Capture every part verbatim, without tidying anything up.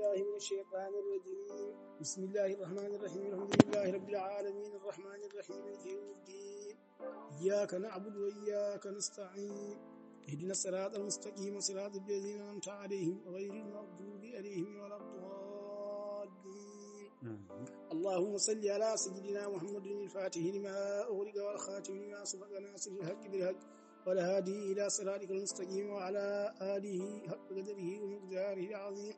بالله من الشيطان الرجيم. بسم الله الرحمن الرحيم. الحمد لله رب العالمين، الرحمن الرحيم، مالك يوم الدين. إياك نعبد وإياك نستعين. اهدنا الصراط المستقيم، صراط الذين أنعمت عليهم، غير المغضوب عليهم ولا الضالين. اللهم صل على سيدنا محمد الفاتح لما أغلق والخاتم لما سبق ناصر الحق بالحق والهادي إلى صراطك المستقيم وعلى آله حق قدره ومقداره العظيم.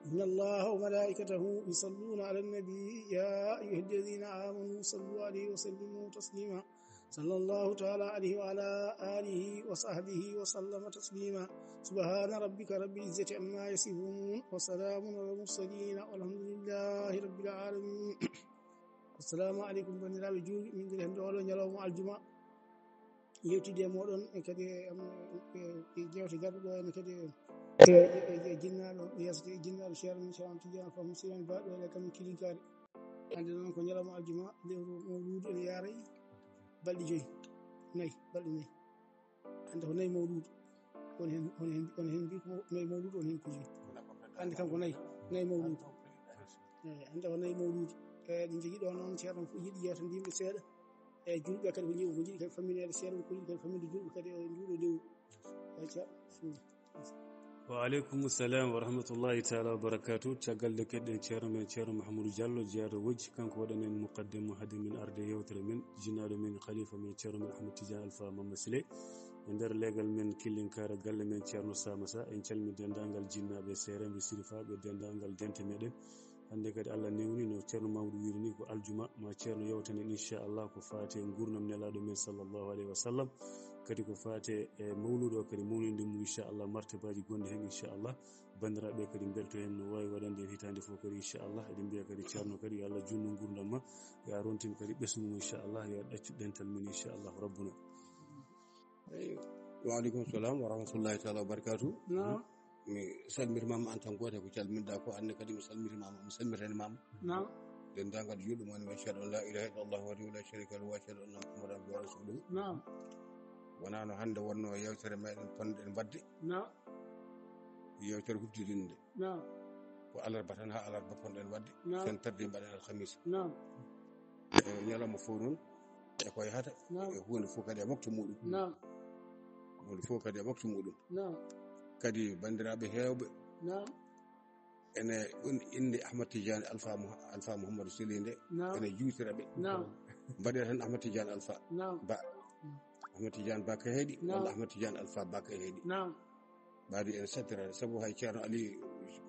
إن الله وملائكته يصلون على النبي، يا أيها الذين آمنوا صلوا عليه وسلموا تسليما. صلى الله تعالى عليه وعلى آله وصحبه وسلم تسليما. سبحان ربك رب العزة عما يصفون، وسلام على المرسلين، والحمد لله رب العالمين. Assalamu aleykum, banndiraaɓe juulɓe. Min ngari hannde oɗo ñalawma aljuma, yewtidde e mooɗon, e kadi e, e, e jewte garɗe ɗo, ene kadi e, e, e, e jinnaaɗo, yeeso e jinnaaɗo Ceerno, Ceerno Tijaan Fam Sirani Ba ɗo e kam Kilinkaari. Hannde noon ko ñalawma aljuma, lewru mawluudu ene yaaray balɗe joyi, nayi, balɗe nayi. Hannde ko nayi mawluudu. On hen, on hen, on hen mbi ko nayi mawluudu, on hen ko joyi. Hannde kam ko nayi, nayi mawluudu. Eeyi, hannde ko nayi mawluudu. Eeyi, ɗi njogii ɗo noon, Ceerno fof yiɗi yeewtande yimɓe seeɗa. Eeyi, juulɓe kadi ko njiɗi, ko njiɗi kadi fammineede, Ceerno ko yiɗi kadi fammineede juulɓe kadi e nduɗo lewru. Acca, bismillah. Wa aleykum salam wa rahmatullahi taala wa barakatuh. Caggal nde keɗɗen Ceerno men, Ceerno Mahamadou Diallo, jeyaɗo wojji, kanko waɗan en muqaddima hade men arde yewtere men, jinnaaɗo men, khalifa men, Ceerno men Ahmad Tidiane Alpha Mama Sile. E nder leegal men Killinkaara, galle men Ceerno Samasa, en calmi denndaangal jinnaaɓe, seeremɓe, sirifaaɓe, denndaangal dente meɗen. Hannde kadi Allah newni, no Ceerno Mamadou wiiri ni, ko aljuma, ma Ceerno yewtanen inchallah ko faati e nguurndam Nelaaɗo men sallallahu alayhi wa sallam, kadi ko faati e mawluudu o kadi, mawninde mum inchallah, martabaaji gonɗi heen inchallah. Banndiraaɓe kadi mbelto heen no waawi waɗande en hitaande fof kadi inchallah. Eɗen mbiya kadi Ceerno kadi yo Allah juutnu nguurndam ma, yo a rontin kadi ɓesngu mum inchallah, yo a ɗaccu dental men inchallah rabbuna. Eyi. Wa aleykum salam wa rahmatullahi taala wa barakatuh. Naam. Mi salmitimaama aan tan gooto ko calminɗaa ko, aan ne kadi mi salmitimaama, mi salmitanimaama. Naam. Denndaangal juulɓe mo woni, ashhadu an la ilaha illallah wahdahu la sharika lahu wa ashhadu anna Muhammadan abduhu wa rasuluhu. Naam. Wonaa no hannde wonnoo yewtere meɗen ponɗen waɗde. Naam. Yewtere huftidinde. Naam. Ko alarba tan haa alarba ponɗen waɗde. Naam. Sen tardii mbaɗen alhamisa. Naam. E ñalawma fof noon, e ko yahata, naam, e huunde fof kadi e waktu muɗum. Naam. Huunde fof kadi e waktu muɗum. Naam. Kadi banndiraaɓe heewɓe, naam, ene ɗum innde Ahmad Tidiane Alpha Mouha-, Alpha Mouhamadou Sely nde, naam, ene juutira ɓe. Naam. Mbaɗee tan Ahmad Tidiane Alpha, naam, Ba. Ahmad Tidiane Ba Kaheedi, naam, walla Ahmad Tidiane Alpha Ba Kaheedi. Naam. Ɓaadi en sattirani, sabu hay Ceerno Ali,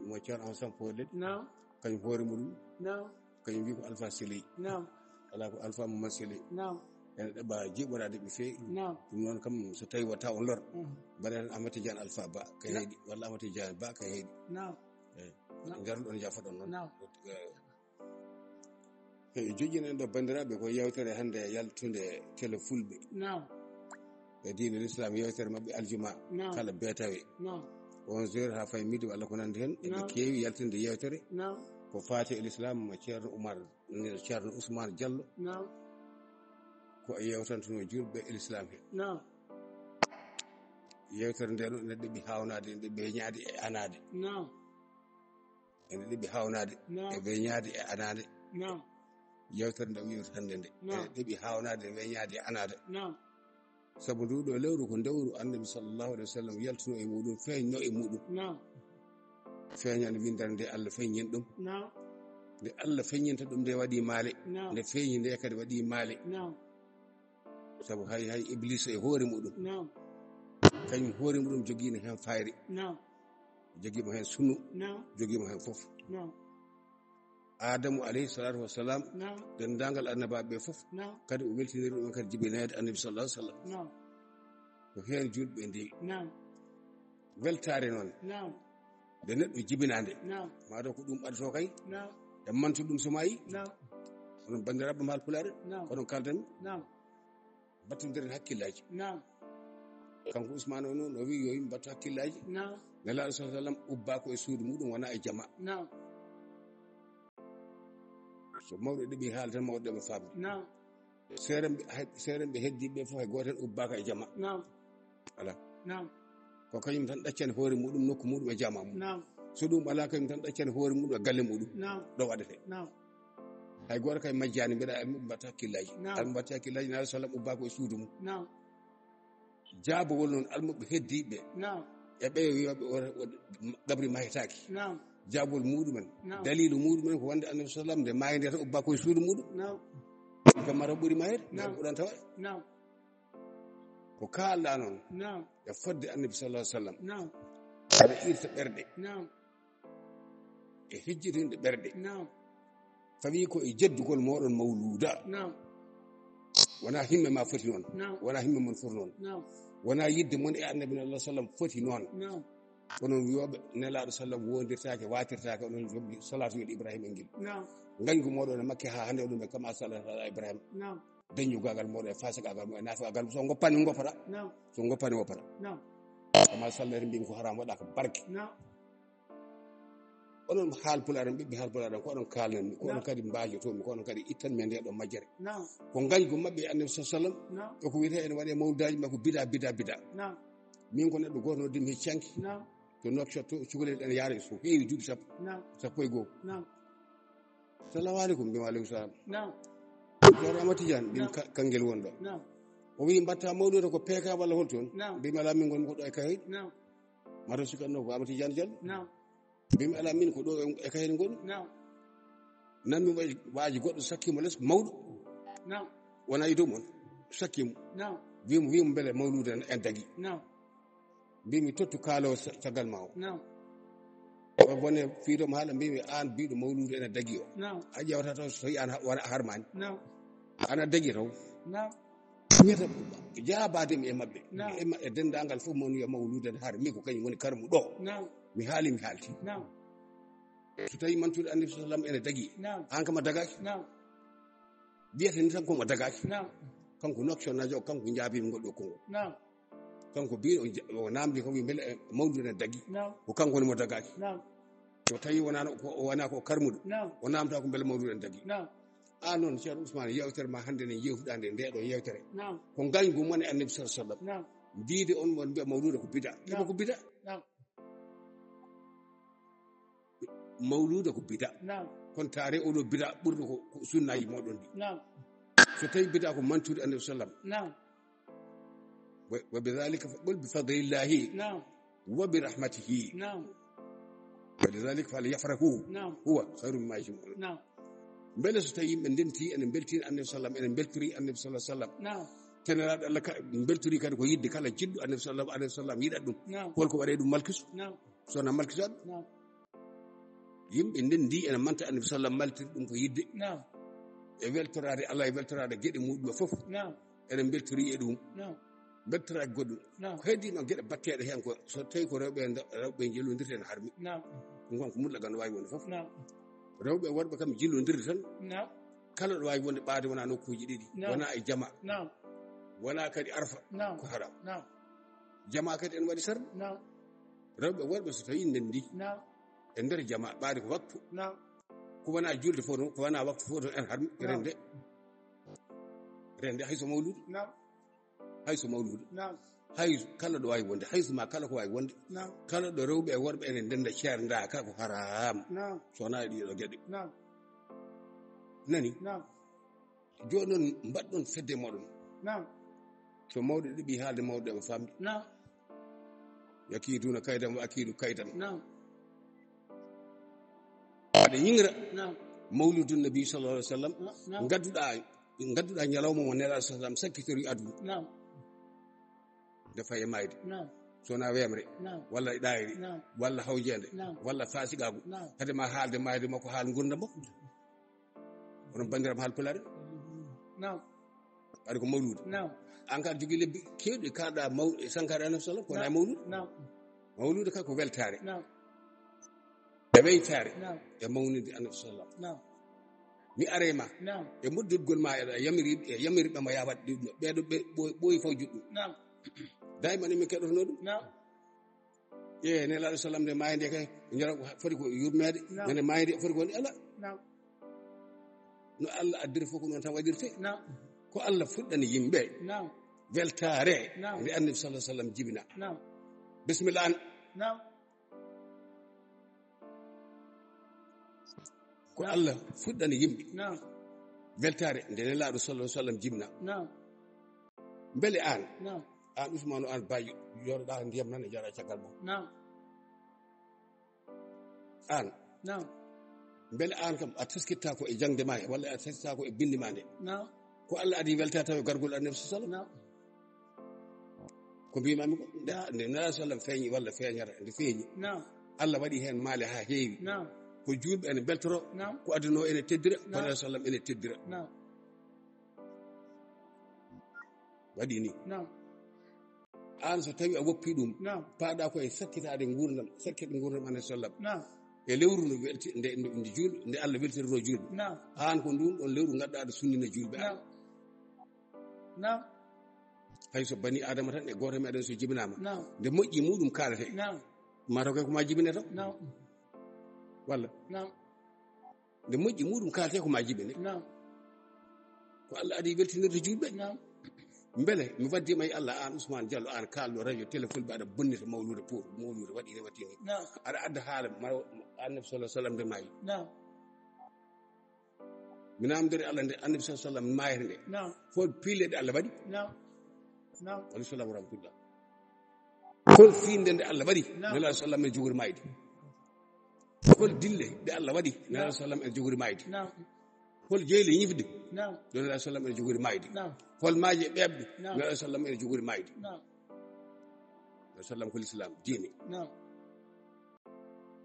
mo Ceerno Ahmad Samb Fodé, naam, kañum hoore muɗum, naam, kañum wi ko Alpha Sely. Naam. Alaa ko Alpha Mouhamadou Sely. Naam. Ene ɗaɓɓa jiiɓoraade ɓe feewi. Naam. Ɗum noon kam, so tawi wata on lor, mhm, mbaɗen Ahmad Tidiane Alpha Ba Kaheedi, walla Ahmad Tidiane Ba Kaheedi. Naam. Eyi. Naam. Nder ɗon jaafoɗon noon. Naam. Eyi. Eyi, joƴƴinen ɗo banndiraaɓe, ko yewtere hannde yaltunde tele fulɓe. Naam. E diine l'islam, yewtere maɓɓe aljuma, naam, kala beetawe. Naam. Onze heures haa fay midi walla ko nanndi heen, eɓe, naam, keewi yaltinde yewtere. Naam. Ko faati e l'islam, Ceerno Umar, Ceerno Ousmane Diallo. Naam. Ko e yewtantuno juulɓe e l'islam he. Naam. Yewtere nde noon ene ɗaɓɓi haawnaade, ene ɗaɓɓi weñaade e anaade. Naam. Ene ɗaɓɓi haawnaade, naam, e weñaade e anaade. Naam. Yewtere nde o yewti hannde nde, naam, ene ɗaɓɓi haawnaade, weñaade e anaade. Naam. Sabu ndu ɗo lewru ko ndewru Annabi sallallahu alayhi wa sallam yaltuno e muɗum, feeñno e muɗum. Naam. Feeñani winndere nde Allah feeñin ɗum. Naam. Nde Allah feeñinta ɗum nde waɗi maale. Naam. Nde feeñi nde kadi waɗi maale. Naam. Sabu hay, hay Ibliisa e hoore muɗum. Naam. Kañum hoore muɗum jogiino heen fayre. Naam. Jogiima heen sunu. Naam. Jogiima heen fof. Naam. Aadamu alayhi salaatu wa salaam, naam, denndaangal annabaaɓe ɓe fof, naam, kadi o weltiniri ɗum kadi jibinaade Annabi sallallahu alayhi wa sallam. Naam. Ko heen juulɓe ndewi. Naam. Weltaare noon. Naam. Nde neɗɗo jibinaande, naam, maa taw ko ɗum ɓadotoo kay. Naam. E mantu ɗum so maayi. Naam. Onon banndiraaɓe Haalpulaar, naam, kono kaldan. Naam. Mbattondiren hakkillaaji. Naam. Kanko Usmaan o noon, o wiyi yo yimɓe mbattu hakkillaaji. Naam. Nelaaɗo sallallahu alayhi wa sallam ubbaa ko e suudu muɗum, wonaa e jama. Naam. So mawɗo ɗaɓɓi haala tan, mawɗo ɗaɓɓa faamde. Naam. Seeremɓe, hay, seeremɓe heddiiɓe fof, hay gooto heen ubbaaka e jama. Naam. Alaa. Naam. Ko kañum tan ɗaccani hoore muɗum, nokku muɗum e jama mum. Naam. So ɗum alaa, kañum tan ɗaccani hoore mum e galle muɗum. Naam. Ɗo waɗete. Naam. Hay gooto kay majjaani, mbeɗa almuɓe mbatta hakkillaaji. Naam. Almuɓe mbatta hakkillaaji, Nelaaɗo sallam ubbaa ko e suudu mum. Naam. Jaabawol noon, almuɓe heddiiɓe. Naam. E ɓe wiyooɓe o, o, qabri mahetaaki. Naam. Jaabawol muɗumen. Naam. Daliilu muɗumen ko wonde Annabi sallam nde maayde tan ubbaa ko e suudu muɗum. Naam. Ɗum kam mataw ɓuri maayde. Naam. Ɓuran tawa. Naam. Ko kaalɗaa noon. Naam. E fodde Annabi sallallahu alaihi wasallam. Naam. Aɗa irta ɓerɗe. Naam. E hijjitinde ɓerɗe. Naam. Fawi ko e jeddugol mooɗon mawluuda. Naam. Wonaa himme ma foti noon. Naam. Wonaa himme mon foti noon. Naam. Wonaa yidde mon e Annabi sallallahu alaihi wasallam foti noon. Naam. Ko noon wiyooɓe Nelaaɗo sallam wondirtaake, waatirtaake, onon jogii salaatu yol Ibrahima ngel. Naam. Ngañgu mooɗon e makke haa hannde oɗum e kama sallallahu ala Ibrahima. Naam. Dañu gaagal mooɗon e faasa gaagal mo e naafa gaagal mo. So ngoppani ngoppata. Naam. So ngoppani ngoppata. Naam. Kama sallallahu mbimi ko haram waɗa ko barke. Naam. Onon haal pulaar en, ɓiɓɓe haal pulaar en, ko onon kaalnan mi, ko onon Naam. kadi mbaajoto mi, ko onon kadi ittan mi e nde ɗo majjere. Naam. Ko ngañgu maɓɓe e Annabi sallallahu alaihi wasallam. Naam. E ko wiyetee ene waɗe mawludaaji maɓɓe ko bida, bida, bida. Naam. Min ko neɗɗo gooto noddimi he canki. Naam. To Nouakchott to, cukalel ene yaara so heewi duuɓi sappo. Naam. Sappo e go'o. Naam. Salamu aleykum. Mbimi aleykum salam. Naam. Ceerno Amadu Tijaan, mbimi Naam. ka-, kanngel won ɗo. Naam. O wi mbatta mawluuda ko P K walla hol toon? Naam. Mbimi alaa, min ngonmi ko ɗo e Kayhayɗi. Naam. Mataw sikkanno ko Amadu Tijaan Jallo. Naam. Mbimi alaa, min ko ɗo e, e Kayhayɗi ngonmi. Naam. Nanmi wa-, waaji goɗɗo sakkimo les mawɗo. Naam. Wona e dow mon. Sakkimo. Naam. Wimo, wimo mbele mawluuda en, en dagi. Naam. Mbimi tottu kaalo sa-, caggal ma o. Naam. O bone fiido ma haala mbimi aan biiɗo mawluuda ene dagi o. Naam. A ƴeewata to so tawi aan ha-, wona harmani. Naam. Ana dagi taw. Naam. Wiyata jaabaade mi e maɓɓe. Naam. E ma-, e denndaangal fof mon wiya mawluuda ene har mi ko kañum woni karmu ɗo. Naam. Mi haali, mi haalti. Naam. So tawi mantude Annabi sallam ene dagi. Naam. Aan kam a dagaaki. Naam. Wiyata ni tan ko mo dagaaki. Naam. Kanko Nouakchott-naajo o, kanko jaabi mi ngol ɗo konngol. Naam. Kanko biiɗo o ja-, o naamndi ko wi mbele, eh, mawluuda ene dagi. Naam. Ko kanko woni mo dagaaki. Naam. So tawi wonano ko, o wona ko karmuɗo. Naam. O naamta ko mbele mawluuda ene dagi. Naam. Aan noon, Ceerno Ousmane, yewtere ma hannde ne yewtuɗaa nde, nde ɗo yewtere. Naam. Ko ngañgu mon e Annabi sallallahu alaihi wasallam. Naam. Mbiide on mon mbiya mawluuda ko bida. Naam. Ko bida. Naam. Mawluuda ko bida. Naam. Kono taare oɗo bida ɓurɗo ko, ko sunnaaji moɗon ɗi. Naam. So tawi bida ko mantude Annabi sallam. Naam. Wa, wa bidhalika fa qul bi fadlillahi Naam. wa bi rahmatihi. Naam. Wa lidhalika fal yafrahu Naam. huwa khairun mimma yajma'un. Naam. Mbele so tawi yimɓe ndenti, ene mbeltini Annabi sallam, ene mbeltori Annabi sallallahu alaihi wasallam. Naam. Te Nelaaɗo Allah ka, mbeltori kadi ko yidde kala jiɗɗo Annabi sallam, Annabi sallam yiɗat ɗum. Naam. Holko waɗe ɗum malkisu? Naam. So wona malkisu aɗa? Naam. Yimɓe ndendi ene manta Annabi sallam maltiri ɗum ko yidde. Naam. E weltoraade Allah, e weltoraade geɗe muɗum fof. Naam. Ene mbeltori e ɗum. Naam. Mbeltoraaki goɗɗum. Naam. Ko heddi noon geɗe batteeɗe heen ko so tawi ko rewɓe e ndo-, rewɓe njillondirta ene harmi. Naam. Ɗum kam ko mulla ganndo waawi wonde fof. Naam. Rewɓe e worɓe kam njillondirde tan. Naam. Kala ɗo waawi wonde ɓaade wona nokkuuji ɗiɗi. Naam. Wona e jama. Naam. Wona kadi arfa. Naam. Ko haram. Naam. Jama kadi ene waɗi sarde. Naam. Rewɓe e worɓe so tawi ndendi. Naam. E nder jama ɓaade ko waktu. Naam. Ko wona julde fof noon, ko wona waktu fof noon en harmi Naam. rende. Rende hay so mawluudu. Naam. Hay so mawluudu. Naam. Hay kala ɗo waawi wonde, hay so ma kala ko waawi wonde. Naam. Kala ɗo rewɓe e worɓe ene ndenda ceerndaaka ko haram. Naam. So wona e ɗiɗo geɗe. Naam. Nani? Naam. Jooni noon mbaɗɗon fedde moɗon. Naam. So mawɗo ɗiɗi haalde mawɗo emo famɗi. Naam. Yakiiduuna kaydan wa akiidu kaydan. Naam. Aɗa yingra Naam. Mawlidun Nabi sallallahu alaihi wasallam. Naam. Ngadduɗaa, ngadduɗaa ñalawma mo Nelaaɗo sallallahu alaihi wasallam sakkitori aduna. Naam. Nde faye maayde. Naam. So wona wemre. Naam. Walla e ɗaayre. Naam. Walla hawjeende. Naam. Walla fasigaagu. Naam. Hade ma haalde maayde makko haal ngurnda makko. Onon banndiram haal pulaar en. Naam. Waɗi ko mawluuda. Naam. An ka jogii lebbi keewɗi kaalɗa maw-, e sankaare Annabi sallam, ko wona e Naam. Mawluuda. Naam. Mawluuda ka ko weltaare. Naam. E weytaare. Naam. E mawninde Annabi sallam. Naam. Mi are ma. Naam. E moddirgol ma e yamiri, e yamiri ɓe mo ya waɗ ɗum. Ɓeeɗo ɓe ɓooy, ɓooyi faw juɗɗum. Naam. Dayman min keɗotono ɗum. Naam. Ƴeewe Nelaaɗo sallam nde maayde kay, njara foti ko yurmeede, Naam. nde maayde foti ko woni ala. Naam. No Allah addiri fof ko noon tan waɗirte. Naam. Ko Allah fuɗɗani yimɓe. Naam. Weltaare Naam. nde Annabi sallallahu alaihi wasallam jibina. Naam. Bismillah an. Naam. Ko Allah fuɗɗani yimɓe. Naam. Weltaare nde Nelaaɗo sallallahu alaihi wasallam jibina. Naam. Mbele aan, naam, aan Usmaanu, aan Baay, yooɗoɗaa ndiyam nan e jara caggal ma. Naam. Aan. Naam. Mbele aan kam a taskittaako e jaŋde ma he, walla a taskittaako e binndi ma nde? Naam. Ko Allah adi weltaare tawi gargol Annabi sallallahu alaihi wasallam. Naam. Ko mbimami ko, nde, naam, nde Nelaaɗo sallam feeñi walla feeñata, nde feeñi. Naam. Allah waɗi heen maale haa heewi. Naam. Ko juulɓe ene mbeltoro, naam, ko aduna o ene teddira, ko, naam, Nelaaɗo sallam ene teddira. Naam. Waɗi ni. Naam. Aan so tawi a woppi ɗum, naam, paaɗa ko e sakkitaade nguurndam, sakkit nguurndam Annabi sallam. Naam. E lewru ndu welti-, nde, nde, nde juul-, nde Allah weltirno juulɓe. Naam. Aan ko ndun ɗon lewru ngadduɗaa aɗa sunnina juulɓe. Naam. Naam. Hay so bani Adama tan, e gooto meɗen so jibinaama. Naam. Nde moƴƴi muɗum kaalete. Naam. Mataw kay ko ma jibine taw. Naam. Walla? Naam. Nde moƴƴi muɗum kaalete ko ma jibine. Naam. Ko Allah adi weltinirde juulɓe. Naam. Mbele mi waddima e Allah, aan Ousmane Diallo, aan kaalɗo radio, télé, Fulɓe, aɗa bonnita mawluuda pour, mawluuda waɗi ne waɗi ni. Naam. Aɗa adda haala ma Annabi sallallahu alaihi wasallam nde maayi. Naam. Mi namdori Allah nde Annabi sallallahu alaihi wasallam maayata nde. Naam. Hol piille ɗe Allah waɗi? Naam. Naam. Wa alaikum salam wa rahmatullah. Hol fiinde nde Allah waɗi? Naam. Nelaaɗo sallam en jogori maayde. Hol dille ɗe Allah waɗi? Naam. Nelaaɗo sallam en jogori maayde. Naam. Hol jeyle ñifde? Naam. Ɗo Nelaaɗo sallam en jogori maayde. Naam. Hol maaje ɓeeɓɗe? Naam. Nelaaɗo sallam en jogori maayde. Naam. Nelaaɗo sallam ko l'islam, diine. Naam.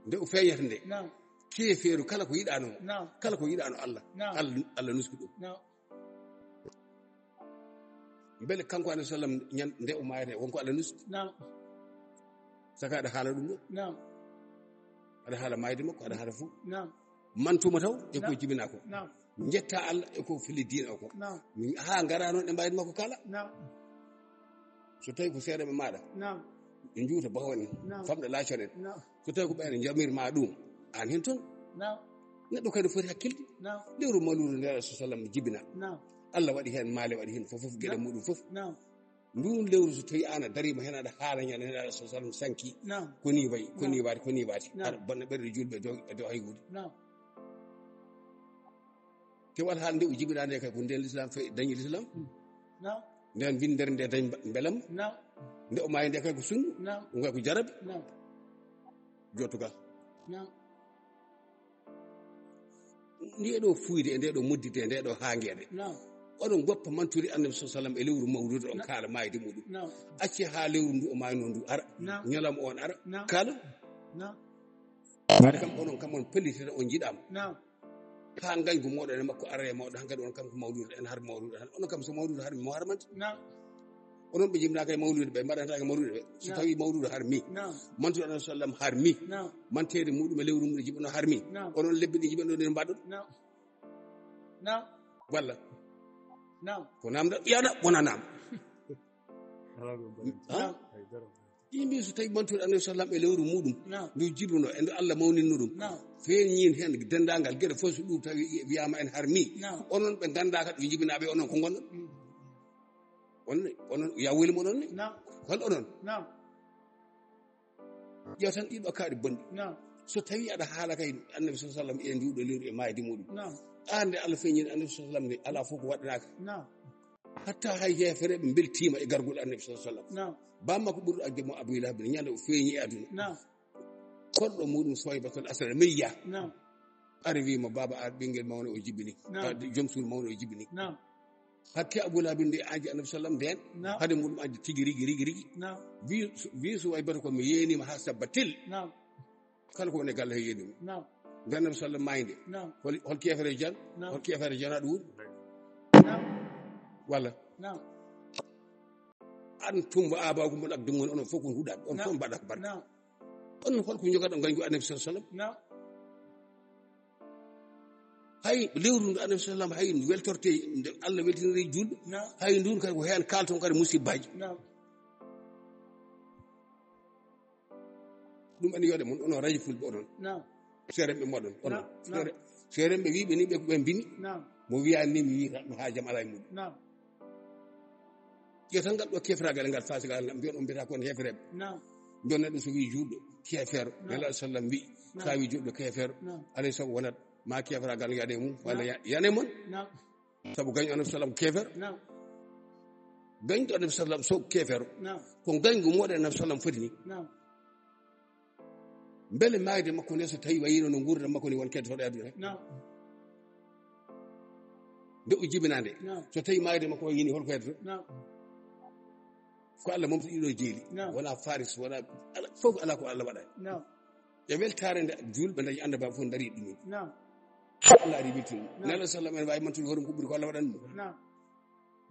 Nde o feeñata nde. Naam. Keefeeru kala ko yiɗaano mo. Naam. Kala ko yiɗaano Allah. Naam. Allah, Allah nuski ɗum. Naam. Mbele kanko Annabi sallam ñande nde o maayata wonko Allah nuski? Naam. Saka aɗa haala ɗum ɗo? Naam. Aɗa haala maayde makko, aɗa haala fof. Naam. Mantuma taw e ko, naam, jibina ko. Naam. Njetta Allah e ko fili diina o ko. Naam. Haa ngara noon e mbaydi makko kala. Naam. So tawi ko seeɗa ɓe maaɗa. Naam. Ɓe njuuta bahonen. Naam. Famɗa laaconen. Naam. So tawi ko ɓeen njamir ma ɗum, aan heen toon. Naam. Neɗɗo kadi foti hakkilde. Naam. Lewru mawluudu nde Rasul sallam jibina. Naam. Allah waɗi heen maale, waɗi heen fof, fof geɗe, naam, muɗum fof. Naam. Ndun lewru so tawi aan a dariima heen aɗa haala ñande heen Rasul sallam sanki. Naam. Ko ni wayi, ko ni, naam, waati, ko ni waati. Naam. Aɗa bonna ɓerɗe juulɓe e dow, e dow hay huunde. Naam. Te wal haala nde o jibinaa nde kay ko nden l'islam fe-, dañi l'islam. Naam. Nden winndere nde dañ mbe-, mbelam. Naam. Nde o maayi nde kay ko sunna. Naam. Ɗum kay ko jarabi. Naam. Jottugal. Naam. Nde ɗo fuuyde e nde ɗo moddide e nde ɗo haangeede. Naam. Oɗon goppa mantude Annabi sallallahu alaihi wasallam e lewru mawluudu on, naam, kaala maayde muɗum. Naam. Acce haa lewru ndu o maayno ndu ara. Naam. Ñalawma on ara. Naam. Kaala. Naam. Ɓaade kam onon kam on pellitata on njiɗaama. Naam. Haa ngañgu mooɗon e makko ara e mooɗon, hankadi on kam ko mawluudu en har mawluudu en. Onon kam so mawluudu har mo harmante. Naam. Onon ɓe jibnaaka e mawluudu ɓe, mbaɗantaake mawluudu ɓe. So, naam, tawi mawluudu har mi. Naam. Mantude Annabi sallam har mi. Naam. Manteede muɗum e lewru mum e jiɓano har mi. Naam. Onon lebbi ɗi jiɓano ɗen mbaɗon. Naam. Naam. Walla? Naam. Ko namda, yana, wona naam. Ha? Naam. Yimɓe so tawi mantude Annabi sallam e lewru muɗum, naam, ndu jibruno, e ndu Allah mawninno ɗum, naam, feeñin heen denndaangal geɗe fof, so ɗum tawi wiyaama en har mi. Naam. Onon ɓe nganndaa kadi ɓe jibinaaɓe, onon ko ngonɗon? Mm. Onon, onon, ya weli mo onon ni? Naam. Hol onon? Naam. Ƴeew tan ɗiɗo kaaɗi bonɗi. Naam. So tawi aɗa haala kay Annabi sallallahu alaihi wasallam e nduɗo lewru e maayde muɗum. Naam. Aan nde Allah feeñini Annabi sallallahu alaihi wasallam nde, alaa fof ko waɗanaaka. Naam. Hatta hay heefereɓe mbeltiima e gargol Annabi sallallahu alaihi wasallam. Naam. Bammakko ɓurɗo adde mo Abu Lahab ne ñande o feeñi e aduna. Naam. Korɗo muɗum Suwaybatul Aslamiyya. Naam. Ari wi mo, "Baaba, ar ɓinngel mawno o jibini." Naam. Ar joom suudu mawno o jibini. Naam. Hakke Abu Lahab nde anji Annabi sallam nden. Naam. Hade muɗum anji tigi rigi, rigi, rigi. Naam. Wi, wi Suwaybata ko mi yeenima haa sabba tel. Naam. Kala ko woni e galle he yeeni mo. Naam. Nde Annabi sallam maayde. Naam. Hol, hol keefere jan? Naam. Hol keefere janaɗo woni? Naam. Walla? Naam. Antum wa abaakum al aqdamuun, onon fof ko huɗaɓe. On, naam, fof mbaɗa ko barka. Naam. On hol ko jogaɗo ngañgu Annabi sallallahu alaihi wasallam? Naam. Hay lewru ndu Annabi sallallahu alaihi wasallam, hay ndu weltorte, nde Allah weltiniri julɓe. Naam. Hay ndun kadi ko heen kalton kadi musibbaaji. Naam. Ɗum ene yooɗe mon, onon radio fulɓe onon. Naam. Seerenɓe moɗon, onon. Naam, naam. Seere-, seerenɓe wiiɓe ni ɓe, ɓe mbini. Naam. Mo wiyaani ni mi wiita ɗum haa jam alaa e muɗum. Naam. Ƴeew tan ngal ɗo kefragal ngal fasigal ngal, mbiyon on mbiyata kon heefereɓe. Naam. Mbiyon neɗɗo so wii juulɗo keefeero, naam, Nelaaɗo sallam wii, naam, so a wii juulɗo keefeero, naam, alay sago wonat Ma keeferagal yane mum, walla ya-, yane mon. Naam. Sabu gaño Annabi sallam keefer. Naam. Gaño Annabi sallam so keefero. Naam. Ko gaño moɗo Annabi sallam foti ni. Naam. Mbele maayde makko nde so tawi wayino no nguurndam makko ni won keddotoɗo e aduna he? Naam. Nde o jibinaa nde. Naam. So tawi maayde makko wayini holko heddoto? Naam. Ko Allah momti ɗiɗo jeeli. Naam. Wona Faris, wona ala, fof ala ko Allah waɗani. Naam. E weltaare nde juulɓe dañi annabaaɓe fof darii ɗum. Naam. Allah ari weltini ɗum. Naam. Nela sallam en waawi mantude hoore mum ko ɓuri ko Allah waɗani ɗum. Naam.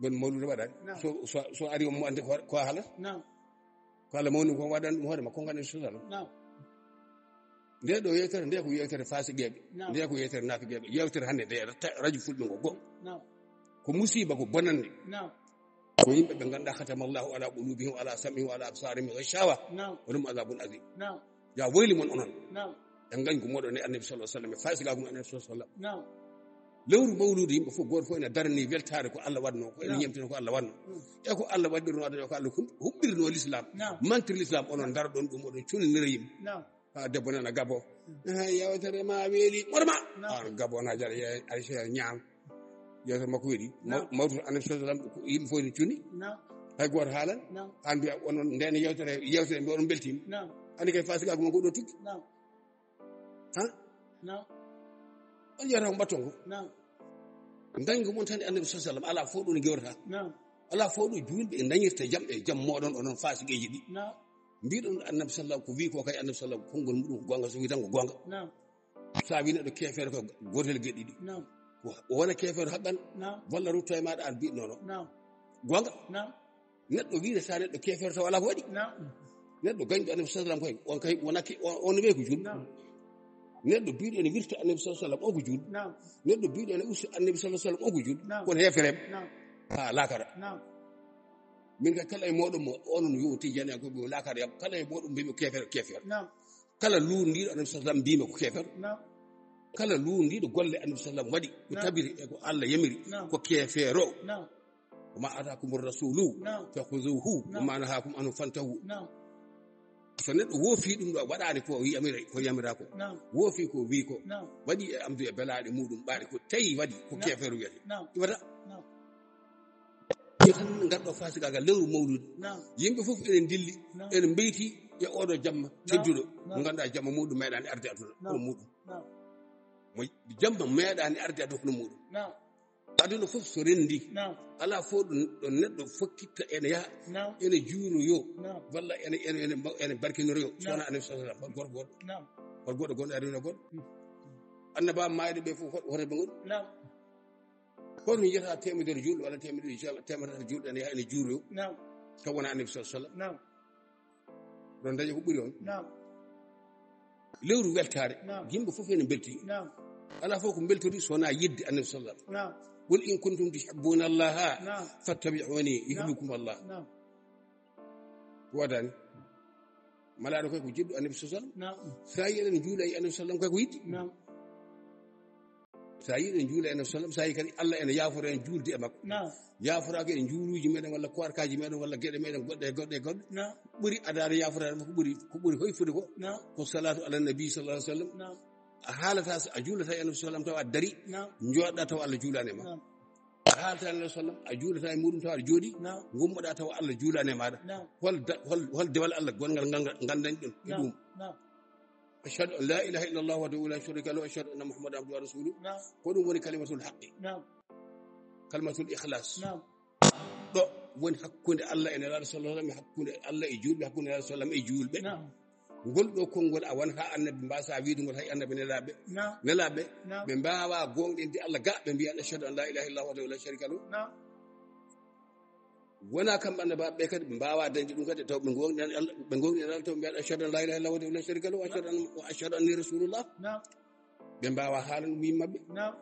Bon mawlude waɗani. Naam. So, so, so ari omo andi ko, ko haalata. Naam. Ko Allah mawni ko waɗani ɗum hoore makko nganndu sallam. Naam. Nde ɗo yewtere, nde ko yewtere faasiqeeɓe. Naam. Nde ko yewtere naafiqeeɓe. Yewtere hannde nde ta-, radio fulɓe ngo goo. Naam. Ko musiba ko bonannde. Naam. Ko yimɓe ɓe ngannduɗaa khatama Allahu ala qulubihim wa ala sam'ihim wa ala absarihim ghishawa. Naam. Wa lahum adhabun adhim. Naam. Ya wayli mon onon. Naam. En gañgu moɗon e Annabi sallallahu alaihi wasallam, e faasiqaagu mo Annabi sallallahu alaihi wasallam. Naam. Lewru mawluudu yimɓe fof, gooto fof ene darani weltaare ko Allah waɗno, ko ene Naam. ñemtina ko Allah waɗno. Mm. E ko Allah waɗirno aduna, ko Allah hum-, huɓɓirno l'islam. Naam. Mantri l'islam, onon ndaroɗon ɗum, oɗon cuninira yimɓe. Naam. Ha debbo nana gabo. Mm. Eh, yewtere ma weeli, morma. Naam. An gabo na jara, ye-, ay se ñaam. Yewtere makko weeli. Naam. Maw-, mawtu Annabi sallallahu alaihi wasallam, ko yimɓe fof ene cuni. Naam. Hay gooto haalan. Naam. An mbiya onon nden yewtere, yewtere mbiya onon beltima. Naam. Ani kay faasiqaagu mon ko ɗo tiggi. Naam. Ha? Naam. On yewta ko mbatton ko? Naam. Dañgo mon tan e Annabi sallallahu alaihi wasallam, ala fof ɗo ne gewrata. Naam. Ala fof ɗo juulɓe e dañirta jam e jam moɗon onon faasiqeeji ɗi. Naam. Mbiɗon Annabi sallallahu ko wi ko kay Annabi sallallahu konngol muɗum ko gonga, so wi tan ko gonga. Naam. Sa wi neɗɗo keefeero ko gotel geɗɗi ɗi. Naam. Ko o wona keefeero haqqan, Naam. walla rutto e maɗa an mbiɗ nono. Naam. Gonga. Naam. Neɗɗo wiide sa neɗɗo keefeero taw ala ko waɗi. Naam. Neɗɗo gañɗo Annabi sallallahu alaihi wasallam koy, on kay wona ke-, on, on wi ko juulɗo. Naam. Neɗɗo biɗo ene wirta Annabi sallallahu alaihi wasallam, on ko juulɗo. Naam. Neɗɗo biɗo ene usta Annabi sallallahu alaihi wasallam, on ko juulɗo. Naam. Kono heefereɓe. Naam. Ha laakara. Naam. Min ka kala e moɗon mo, onon yo tijani ko ɓe laakara yam. Kala e moɗon mbiimi keefeero, keefeero. Naam. Kala luundiiɗo Annabi sallallahu alaihi wasallam mbiimi ko keefeero. Naam. Kala luundiiɗo golle Annabi sallallahu alaihi wasallam waɗi, ko Naam. tabiri e ko Allah yamiri, Naam. ko keefeero. Naam. Wa ma atakumur rasulu Naam. fakhuzuhu, wa Naam. ma nahakum anhu fantahu. Naam. So neɗɗo woofi ɗum ɗo waɗaani ko yamira, ko yamira ko. Naam. Woofi ko wi ko. Naam. Waɗi e amdu e belaaɗe muɗum ɓaɗe ko tawi waɗi ko Naam. keefeero wiyata. Naam. Iwata. Naam. Yo tan ngarɗo faasiqaagal lewru mawluudu. Naam. Yimɓe fof ene ndilli, Naam. ene mbeyti e oɗo jamma Naam. tedduɗo. Naam. Mo ngannduɗaa jamma muɗum meeɗaani arde aduna. Naam. Kono muɗum. Naam. Mo jamma meeɗaani arde aduna kono muɗum. Naam. Aduna fof so renndi, Naam. ala fof ɗo, ɗo neɗɗo fokkitta ene yaha, Naam. ene juuroyo, Naam. walla ene, ene, ene, ene barkinoroyo, so Naam. wonaa Annabi sallallahu alaihi wasallam, gorko goɗɗo. Naam. Gorko goɗɗo gonɗo aduna goɗɗo. Mm. Annabaaɓe maayde ɓe fof, hoto, hoto ɓe ngoni. Naam. Hoto yiyata teemedere juulɗo walla teemedere, teemedere juulɗo ene yaha ene juuroyo. Naam. Taw wonaa Annabi sallallahu alaihi wasallam. Naam. Ɗon dañi ko ɓuri on. Naam. Lewru weltaare. Naam. Yimɓe fof ene mbelti. Naam. Alaa fof ko mbeltori so wonaa yidde Annabi sallallahu alaihi wasallam. Naam. Qul in kuntum tuhibbuna Allaha Naam. fattabi'uni Naam. yuhibbukum Allah. Naam. Ko waɗani? Malaaɗo koy ko jiɗɗo Annabi sallallahu alaihi wasallam. Naam. Sa yi eɗen juula e Annabi sallallahu alaihi wasallam koy ko yiɗi. Naam. Sa yi eɗen juula e Annabi sallallahu alaihi wasallam, sa yi kadi Allah ene yaafora en juulde e makko. Naam. Yaaforaaki en juuluuji meɗen walla koorkaaji meɗen walla geɗe meɗen goɗɗe e goɗɗe e goɗɗe. Naam. Ɓuri adaade yaaforaade makko ɓuri, ko ɓuri hoy foti ko. Naam. Ko salatu ala nabi sallallahu alaihi wasallam. Naam. A haalata so a juulata e Annabi sallallahu alaihi wasallam taw a dari. Naam. Jooɗɗa taw Allah juulaani e ma. Naam. A haalata e Annabi sallam, a juulata e muɗum taw aɗa jooɗi. Naam. Ngummoɗa taw Allah juulaani e maɗa. Naam. Hol da-, hol, hol dewal Allah gongal ngal ngal ngandan ɗum e Naam. ɗum. Naam. Ashhadu an la ilaha illallah wahdahu la sharika lahu, ashhadu anna Muhammadan abduhu wa rasuluhu. Naam. Ko ɗum woni kalimatul haqqi. Naam. Kalimatul ikhlas. Naam. Ɗo woni hakkunde Allah e Nelaaɗo sallallahu alaihi wasallam, hakkunde Allah e juulɓe, hakkunde Nelaaɗo sallallahu alaihi wasallam e juulɓe. Naam. Ngol ɗo konngol a wonata annabi mbasa wiide ngol hay annabi nelaaɓe. Naam. Nelaaɓe, Naam. ɓe mbaawa goongɗinde Allah ga, ɓe mbiya ashhadu an la ilaha illallah wahdahu la sharika lahu. Naam. Wona kamɓe annabaaɓe ɓe kadi, ɓe mbaawaa dañde ɗum kadi, taw ɓe ngoongɗinani Allah, ɓe ngoongɗinani Allah, taw ɓe mbiyaani, "Ashhadu an laa ilaaha illallaah wahdahu laa shariika lahu, wa ashhadu anna, wa ashhadu anni rasuulullah." Naam. Ɓe mbaawaa haalande ɗum yimɓe maɓɓe. Naam.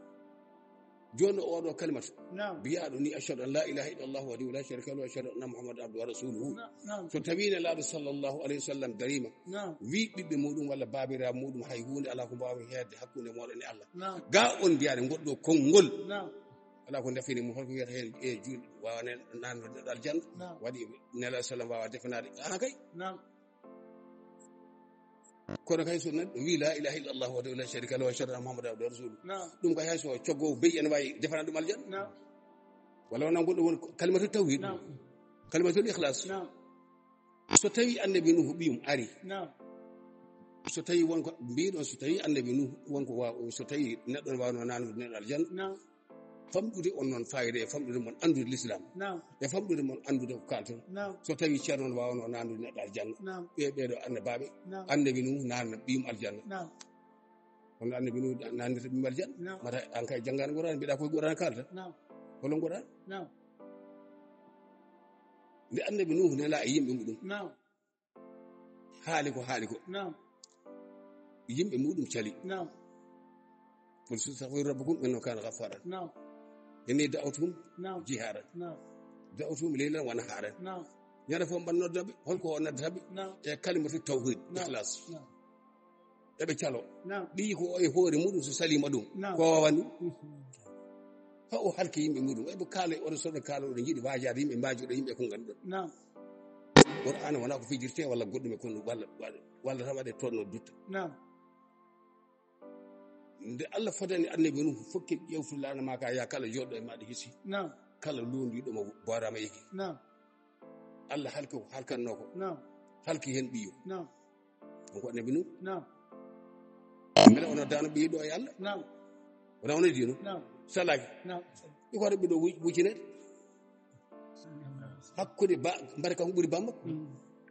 Jooni oɗo kalimatu, Naam. mbiyaaɗo ni, "Ashhadu an laa ilaaha illallaah wahdahu laa shariika lahu, wa ashhadu anna Muhammadan abduhu wa rasuuluhu." Naam, naam. So tawii Nelaaɗo sallallaahu alayhi wa sallam dariima, Naam. wii ɓiɓɓe muuɗum walla baabiraaɓe muuɗum, "Hay huunde alaa ko mbaawen heedde hakkunde mooɗon e Allah." Naam. Gaa on mbiyaani ngoɗɗo konngol. Naam. Alaa ko ndafini mo, holko wiyata heen e juulɗo waawa nen-, naatnude aljanna? Naam. Waɗi Nelaaɗo sallam waawa defanaade? Aha kay. Naam. Kono kay so neɗɗo wi la ilaha illallah wahdahu la sharika lahu wa ashhadu anna muhammadan abduhu wa rasuluh. Naam. Ɗum kay hay so coggo beyi ene wawi defana ɗum aljanna. Naam. Wala wona goɗɗo woni kalimatu tawhid. Naam. Kalimatul ikhlas. Naam. So tawi annabi Nuhu ɓiyum ari. Naam. So tawi wonko mbiɗon, so tawi annabi Nuhu wonko wa-, so tawi neɗɗo ne wawno nanude neɗɗo aljanna. Naam. Famɗude on noon fayida e famɗude mon anndude l'islam. Naam. E famɗude mon anndude ko kalton. Naam. So tawi ceerno ne wawno nanude neɗɗo aljanna. Naam. Ɓe ɓeɗo annabaɓe. Naam. Annabi Nuhu nanna ɓiyum aljanna. Naam. Kono annabi Nuhu nanirta ɓiyum aljanna. Naam. Mata an kay janngani Qur'an, mbiɗa koye Qur'an kalta. Naam. Holo Qur'an? Naam. Nde annabi Nuhu nela e yimɓe muɗum. Naam. Haali ko haali ko. Naam. Yimɓe muɗum cali. Naam. Qul istaghfiru rabbakum innahu kana ghaffara. Naam. Inni da'awtuhum Naam. jiharan. Naam. Da'awtuhum laylan wa naharan. Naam. Ñande fof mbaɗ noddaɓe, holko o noddataɓe? Naam. E kalimatu tawhid, Naam. ikhlas. Naam. Eɓe calo. Naam. Ɓiyi ko o e hoore muɗum so salima ɗum. Naam. Ko wawa ɗum? Mhm. Ha o halki yimɓe muɗum. Eɓe kaala, oɗo soɗo kaala, oɗo jiiɗi wajaade yimɓe, mbajuɗo yimɓe ko ganduɗon. Naam. Qur'ana wona ko fijirte walla goɗɗum e kono walla, walla, walla tan waɗe toɗno dutta. Naam. Nde Allah fodani annabi Nuhu fokke ƴewtu laana ma ka ya kala joɗɗo e maɗa hisi. Naam. Kala lundiɗo mo borama yiki. Naam. Allah halki ko halkanno ko. Naam. Halki hen ɓiyo. Naam. Ɗum ko annabi Nuhu. Naam. Mbele ono dano ɓiyo ɗo e Allah. Naam. Wona ono dino. Naam. Salaki. Naam. Ɗi ko ɓe ɗo wuj-, wujinede. Hakkude ba, mbare kanko ɓuri bamma. Mm.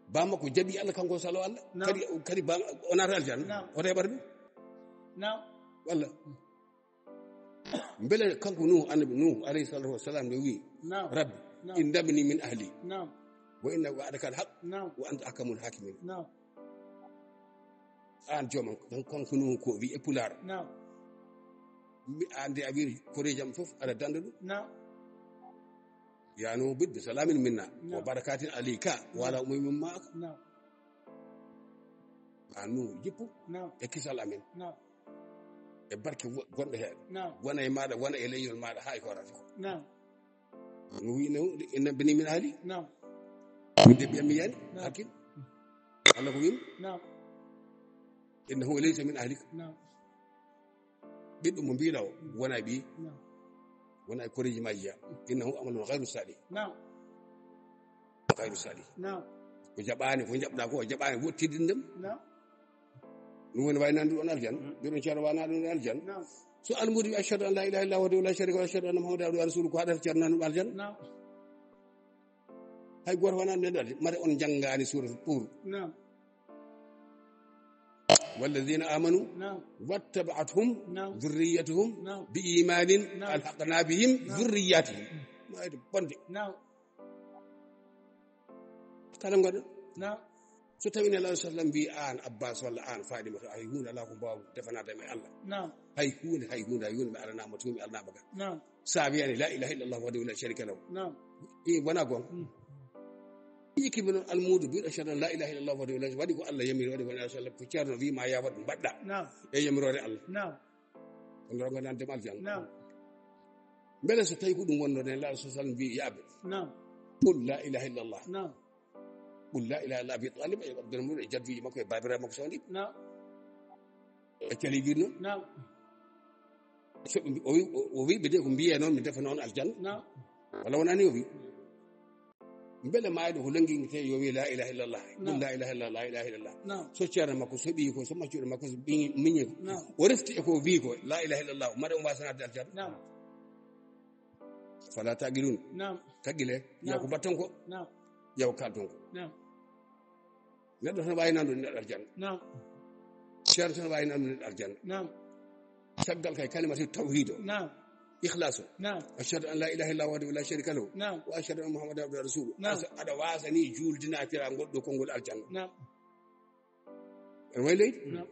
Bamma ko jaɓi Allah kanko salo Allah. Naam. Kadi, kadi ba, o naata aljanna. Naam. O heɓata ɗum. Naam. Walla. Mbele kanko Nuhu, annabi Nuhu, alayhi salatu wassalam, nde wi, Naam. Rabbi, Naam. Innabni min ahli. Naam. Wa inna wa'daka al-haq, Naam. Wa anta ahkamul hakimin. Naam. An joomam, kan kanko Nuhu ko wi e pulaar. Naam. Mi ande a wi koreeji am fof, aɗa danda ɗum. Naam. Ya Nuhu, bid bi salamin minna, Naam. Wa barakatin alayka, wa ala Naam. Umami min ma'aka. Naam. An Nuhu, jippu Naam. E kisal amen. Naam. E barke wo-, gonɗo heen. Naam. Wona e maɗa, wona e leñol maɗa, haa e ko arata ko. Naam. No wi, no, innabni min ahli. Naam. Min de ɓiyam mi yani, Naam. Hakim. Allah ko win? Naam. Innahu laysa min ahlik. Naam. Ɓiɗɗo mo mbiɗa o, wona e ɓiyi. Naam. Wona e koreeji ma yiya. Innahu amalun ghayru salih. Naam. Ghayru salih. Naam. Ko jaɓaani, ko jaɓɗa ko, o jaɓaani wottidirdem. Naam. Ɗum woni waynaande ɗum aljanna. Mm. Mbiɗon ceerno waynaande ɗum aljanna. Naam. So almuudo wi, "Ashhadu an la ilaha illallah wahdahu la sharika lahu, wa ashhadu anna Muhammadan abduhu wa rasuluhu," ko haɗata ceerno nanum aljanna? Naam. Hay gooto wonaa nder aljanna. Mate on njanngaani suuratul Tuur. Naam. Walladhina amanu Naam. Wattaba'athum Naam. Dhurriyyatuhum Naam. Bi imanin Naam. Alhaqna bihim Naam. Dhurriyyatihim. Naam. Mayde bonde. Naam. Kala ngoɗo. Naam. So tawi Nelaaɗo sallam mbi aan Abbas walla aan Faaɗimata, hay huunde alaa ko mbaaw defanaade mi Allah. Naam. Hay huunde, hay huunde, hay huunde mi alanaama toon, mi alanaama ga. Naam. Sa wiyani la ilaha illallah wahdahu la sharika lahu. Naam. E wona gon. Mm. Yiki bi noon almuudo mbiɗo ashhadu an la ilaha illallah wahdahu la sharika, waɗi ko Allah yamiri, waɗi ko Nelaaɗo sallam, ko ceerno wi ma ya waɗ mbaɗɗa. Naam. E yamiroore Allah. Naam. Kono rongo nan dem aljanna. Naam. Mbele so tawi ko ɗum wonno Nelaaɗo sallam mbi yaaɓe. Naam. Qul la ilaha illallah. Naam. Qul la ilaha illa Abi Talib e Abdul Muttalib e jadduuji makko e baabiraaɓe makko sawni. Naam. E cali wiir noon. Naam. So ɓe mbi-, o wi, o, o wi ɓe de ko mbiye noon mi defa noon aljanna. Naam. Walla wonani o wi. Mbele maayɗo ko lannginta yo wi la ilaha illallah. Naam. Qul la ilaha illallah, la ilaha illallah. Naam. So ceerno makko, so ɓiyi ko, so maccuɗo makko, so ɓiyi miñi ko. Naam. O refti e ko wi ko, la ilaha illallah, mbaɗa o wasanaade aljanna. Naam. Fala taqilun. Naam. Taqile, Naam. Yo ko mbaɗton ko. Naam. Yo ko kalton ko. Naam. Neɗɗo tan waawi nandude neɗɗo aljanna. Naam. Ceerno tan waawi nandude neɗɗo aljanna. Naam. Caggal kay kalimatu tawhido. Naam. Ikhlaso. Naam. Ashhadu an la ilaha illallah wahdahu la sharika lahu. Naam. Wa ashhadu anna Muhammadan abduhu wa rasuluh. Naam. Asa-, aɗa wasani juuldinatira ngol ɗo konngol aljanna. Naam. Ene wayi leydi? Naam.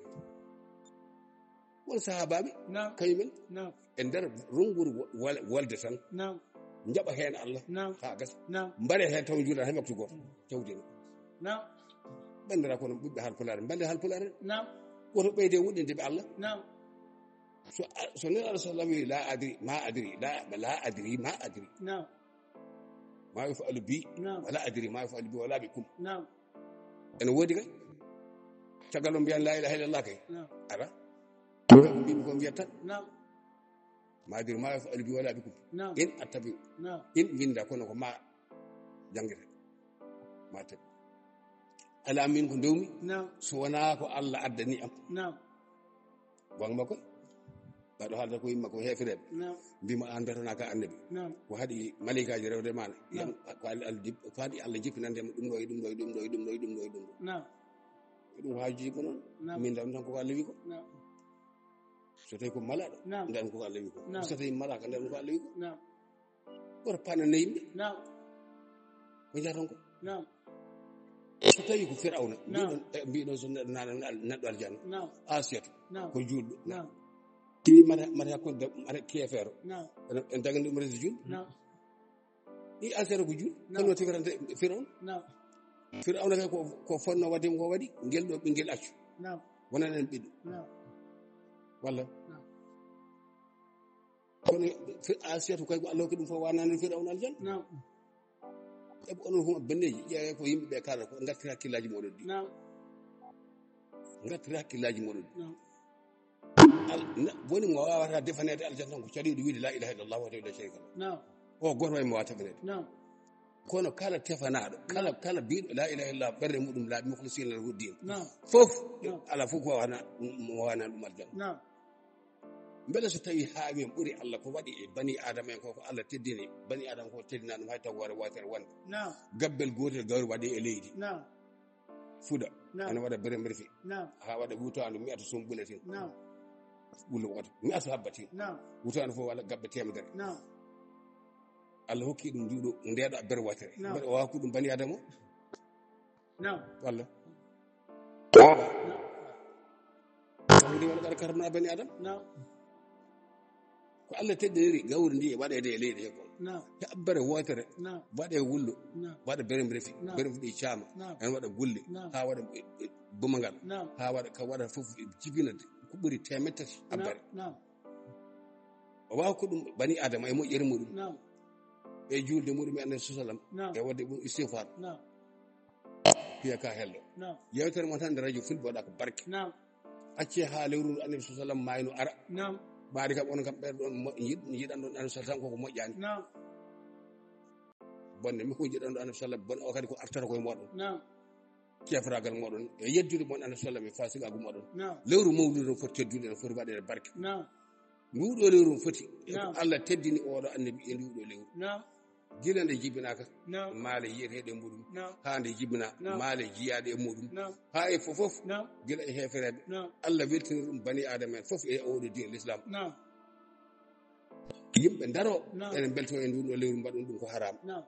Won sahaabaaɓe, Naam. Kañumen, Naam. E nder ronngude wo-, wal-, wolde tan, Naam. Njaɓa heen Allah, Naam. Haa gasa. Naam. Mbare heen taw njuulan hay waktu gooto. Mm. Tawde no. Naam. Banndiraa kono ɓiɓɓe Haalpulaar, mbande Haalpulaar. Naam. Woto ɓeyde woɗɗinde ɓe Allah. Naam. So a-, so Nelaaɗo sallam wi, "La adri, ma adri, la, la adri, ma adri." Naam. Ma yuf'alu bi, Naam. Wala adri, ma yuf'alu bi, wala bikum. Naam. Ene woodi kay. Caggal on mbiyan la ilaha illallah kay. Naam. Ala. Mbimi ko mbiyat tan. Naam. Ma dir ma yafu albi wala bikum. Naam. In attabi. Naam. In mbinda kono ko ma jangete. Ma tabi. Ala min ko ndewmi. Naam. So wona ko Allah addani am. Naam. Wan makko. Baɗo haalta ko yimma ko heefereɓe. Naam. Mbima an betonaka annabi. Naam. Ko haɗi malaikaji rewde mana. Naam. Ko haɗi Allah jip-, ko haɗi Allah jippinande mo ɗum ɗo e ɗum ɗo e ɗum ɗo e ɗum ɗo e ɗum ɗo e ɗum ɗo. Naam. Ɗum haajuji ko noon. Naam. Min dam tan ko Allah wi ko. Naam. So tawi ko malaɗo, naam, ndan ko Allah wi ko. Naam. So tawi malaka, ndan ko Allah wi ko. Naam. Woto panane yimɓe. Naam. Ko jaaton ko. Naam. So tawi ko Firawna, naam, mbiɗon, eh, mbiɗon so neɗɗo nana al-, neɗɗo aljanna. Naam. Asiyatu, naam, ko juulɗo. Naam. Ti mata, mata ko de-, mata keefeero. Naam. En, en dagani ɗum resi juulɗo. Naam. I asiyatu ko juulɗo. Naam. Kono tifirante Firawna. Naam. Firawna kay ko, ko fonno waɗde ko waɗi, ngel ɗo ɓinngel accu. Naam. Wonan en ɓiɗɗo. Naam. Walla? Naam. Kono fi-, Asiyatu kay ko Allah hokki ɗum fof wanani Firawna aljanna. Naam. Eɓe onon fof benneji, ƴeewe ko yimɓe ɓe kala ko ngartira hakkillaaji moɗon ɗi. Naam. Ngartira hakkillaaji moɗon ɗi. Naam. Al-, na-, woni mo wawata defanede aljanna tan ko caliɗo wiide la ilaha illallah wahdahu la sharika lah. Naam. O goto way mo wawata defanede. Naam. Kono kala tefanaɗo, kala, naam, kala biɗo la ilaha illallah ɓerde muɗum laaɓi mukhlisina lahu din. Naam. Fof, naam, ala fof ko wana, mo wana ɗum aljanna. Naam. Mbele so tawi haawi en ɓuri Allah ko waɗi e bani Adama en ko, ko Allah teddini bani Adama ko teddina ɗum hay tagoore wootere wonde. Naam. Gabbel gootel gawri waɗi e leydi. Naam. Fuɗa. Naam. Ana waɗa beremrefi. Naam. Haa waɗa wutaandu mi'ata sumbuletin. Naam. Ɓullo woto. Mi'ata habbatin. Naam. Wutaandu fof walla gabbe teemedere. Naam. Allah hokki ɗum nduɗo, ndeɗo a berwatere. Naam. Mbaɗa o hokku ɗum bani Adama o? Naam. Walla? Naam. Tawde wala qad karramna bani Adam. Naam. Ko Allah teddiniri gawri ndi e waɗeede e leydi he kon. Naam. He abbere wootere. Naam. Waɗe wullo. Naam. Waɗa berem refi. Naam. Berem refi caama. Naam. En waɗa gulle. Naam. Haa waɗa, eh, eh, bumagal. Naam. Haa waɗa, ka waɗa fof jibina ko ɓuri teemeɗɗe tati abbere. Naam. O waawa ko ɗum bani Adama e moƴƴere muɗum. Naam. E juulde muɗum e Annabi sallam. Naam. E waɗde ɗum istighfar. Naam. Piya ka hello. Naam. Yewtere mon tan nde radio Fulɓe waɗa ko barke. Naam. Acce haa lewru ndu Annabi sallam mayno ara. Naam. Ɓaade kam onon kam ɓeɗon mo-, yiɗ-, yiɗan ɗon Annabi sallam koko moƴƴani. Naam. Bonne mi ko jiɗan ɗo Annabi sallam bonne o kadi ko artata koye moɗon. Naam. Cefragal moɗon e yeddude mon Annabi sallam e fasigaagu moɗon. Naam. Lewru mawludu no foti teddude, no foti waɗede barke. Naam. Nduɗo lewru no foti. E ko, naam, Allah teddini oɗo Annabi e nduɗo lewru. Naam. Gila nde jibinaka, naam, maale yiyeteɗe e muɗum. Naam. Haa nde jibina, naam, maale jiyaaɗe e muɗum. Naam. Haa e fof fof, naam, gila e heefereɓe. Naam. Allah weltini ɗum bani Adama en fof e oɗo diine l'islam. Naam. Yimɓe ndaro, naam, ene mbelto e ndun ɗo lewru mbaɗon ɗum ko haram. Naam.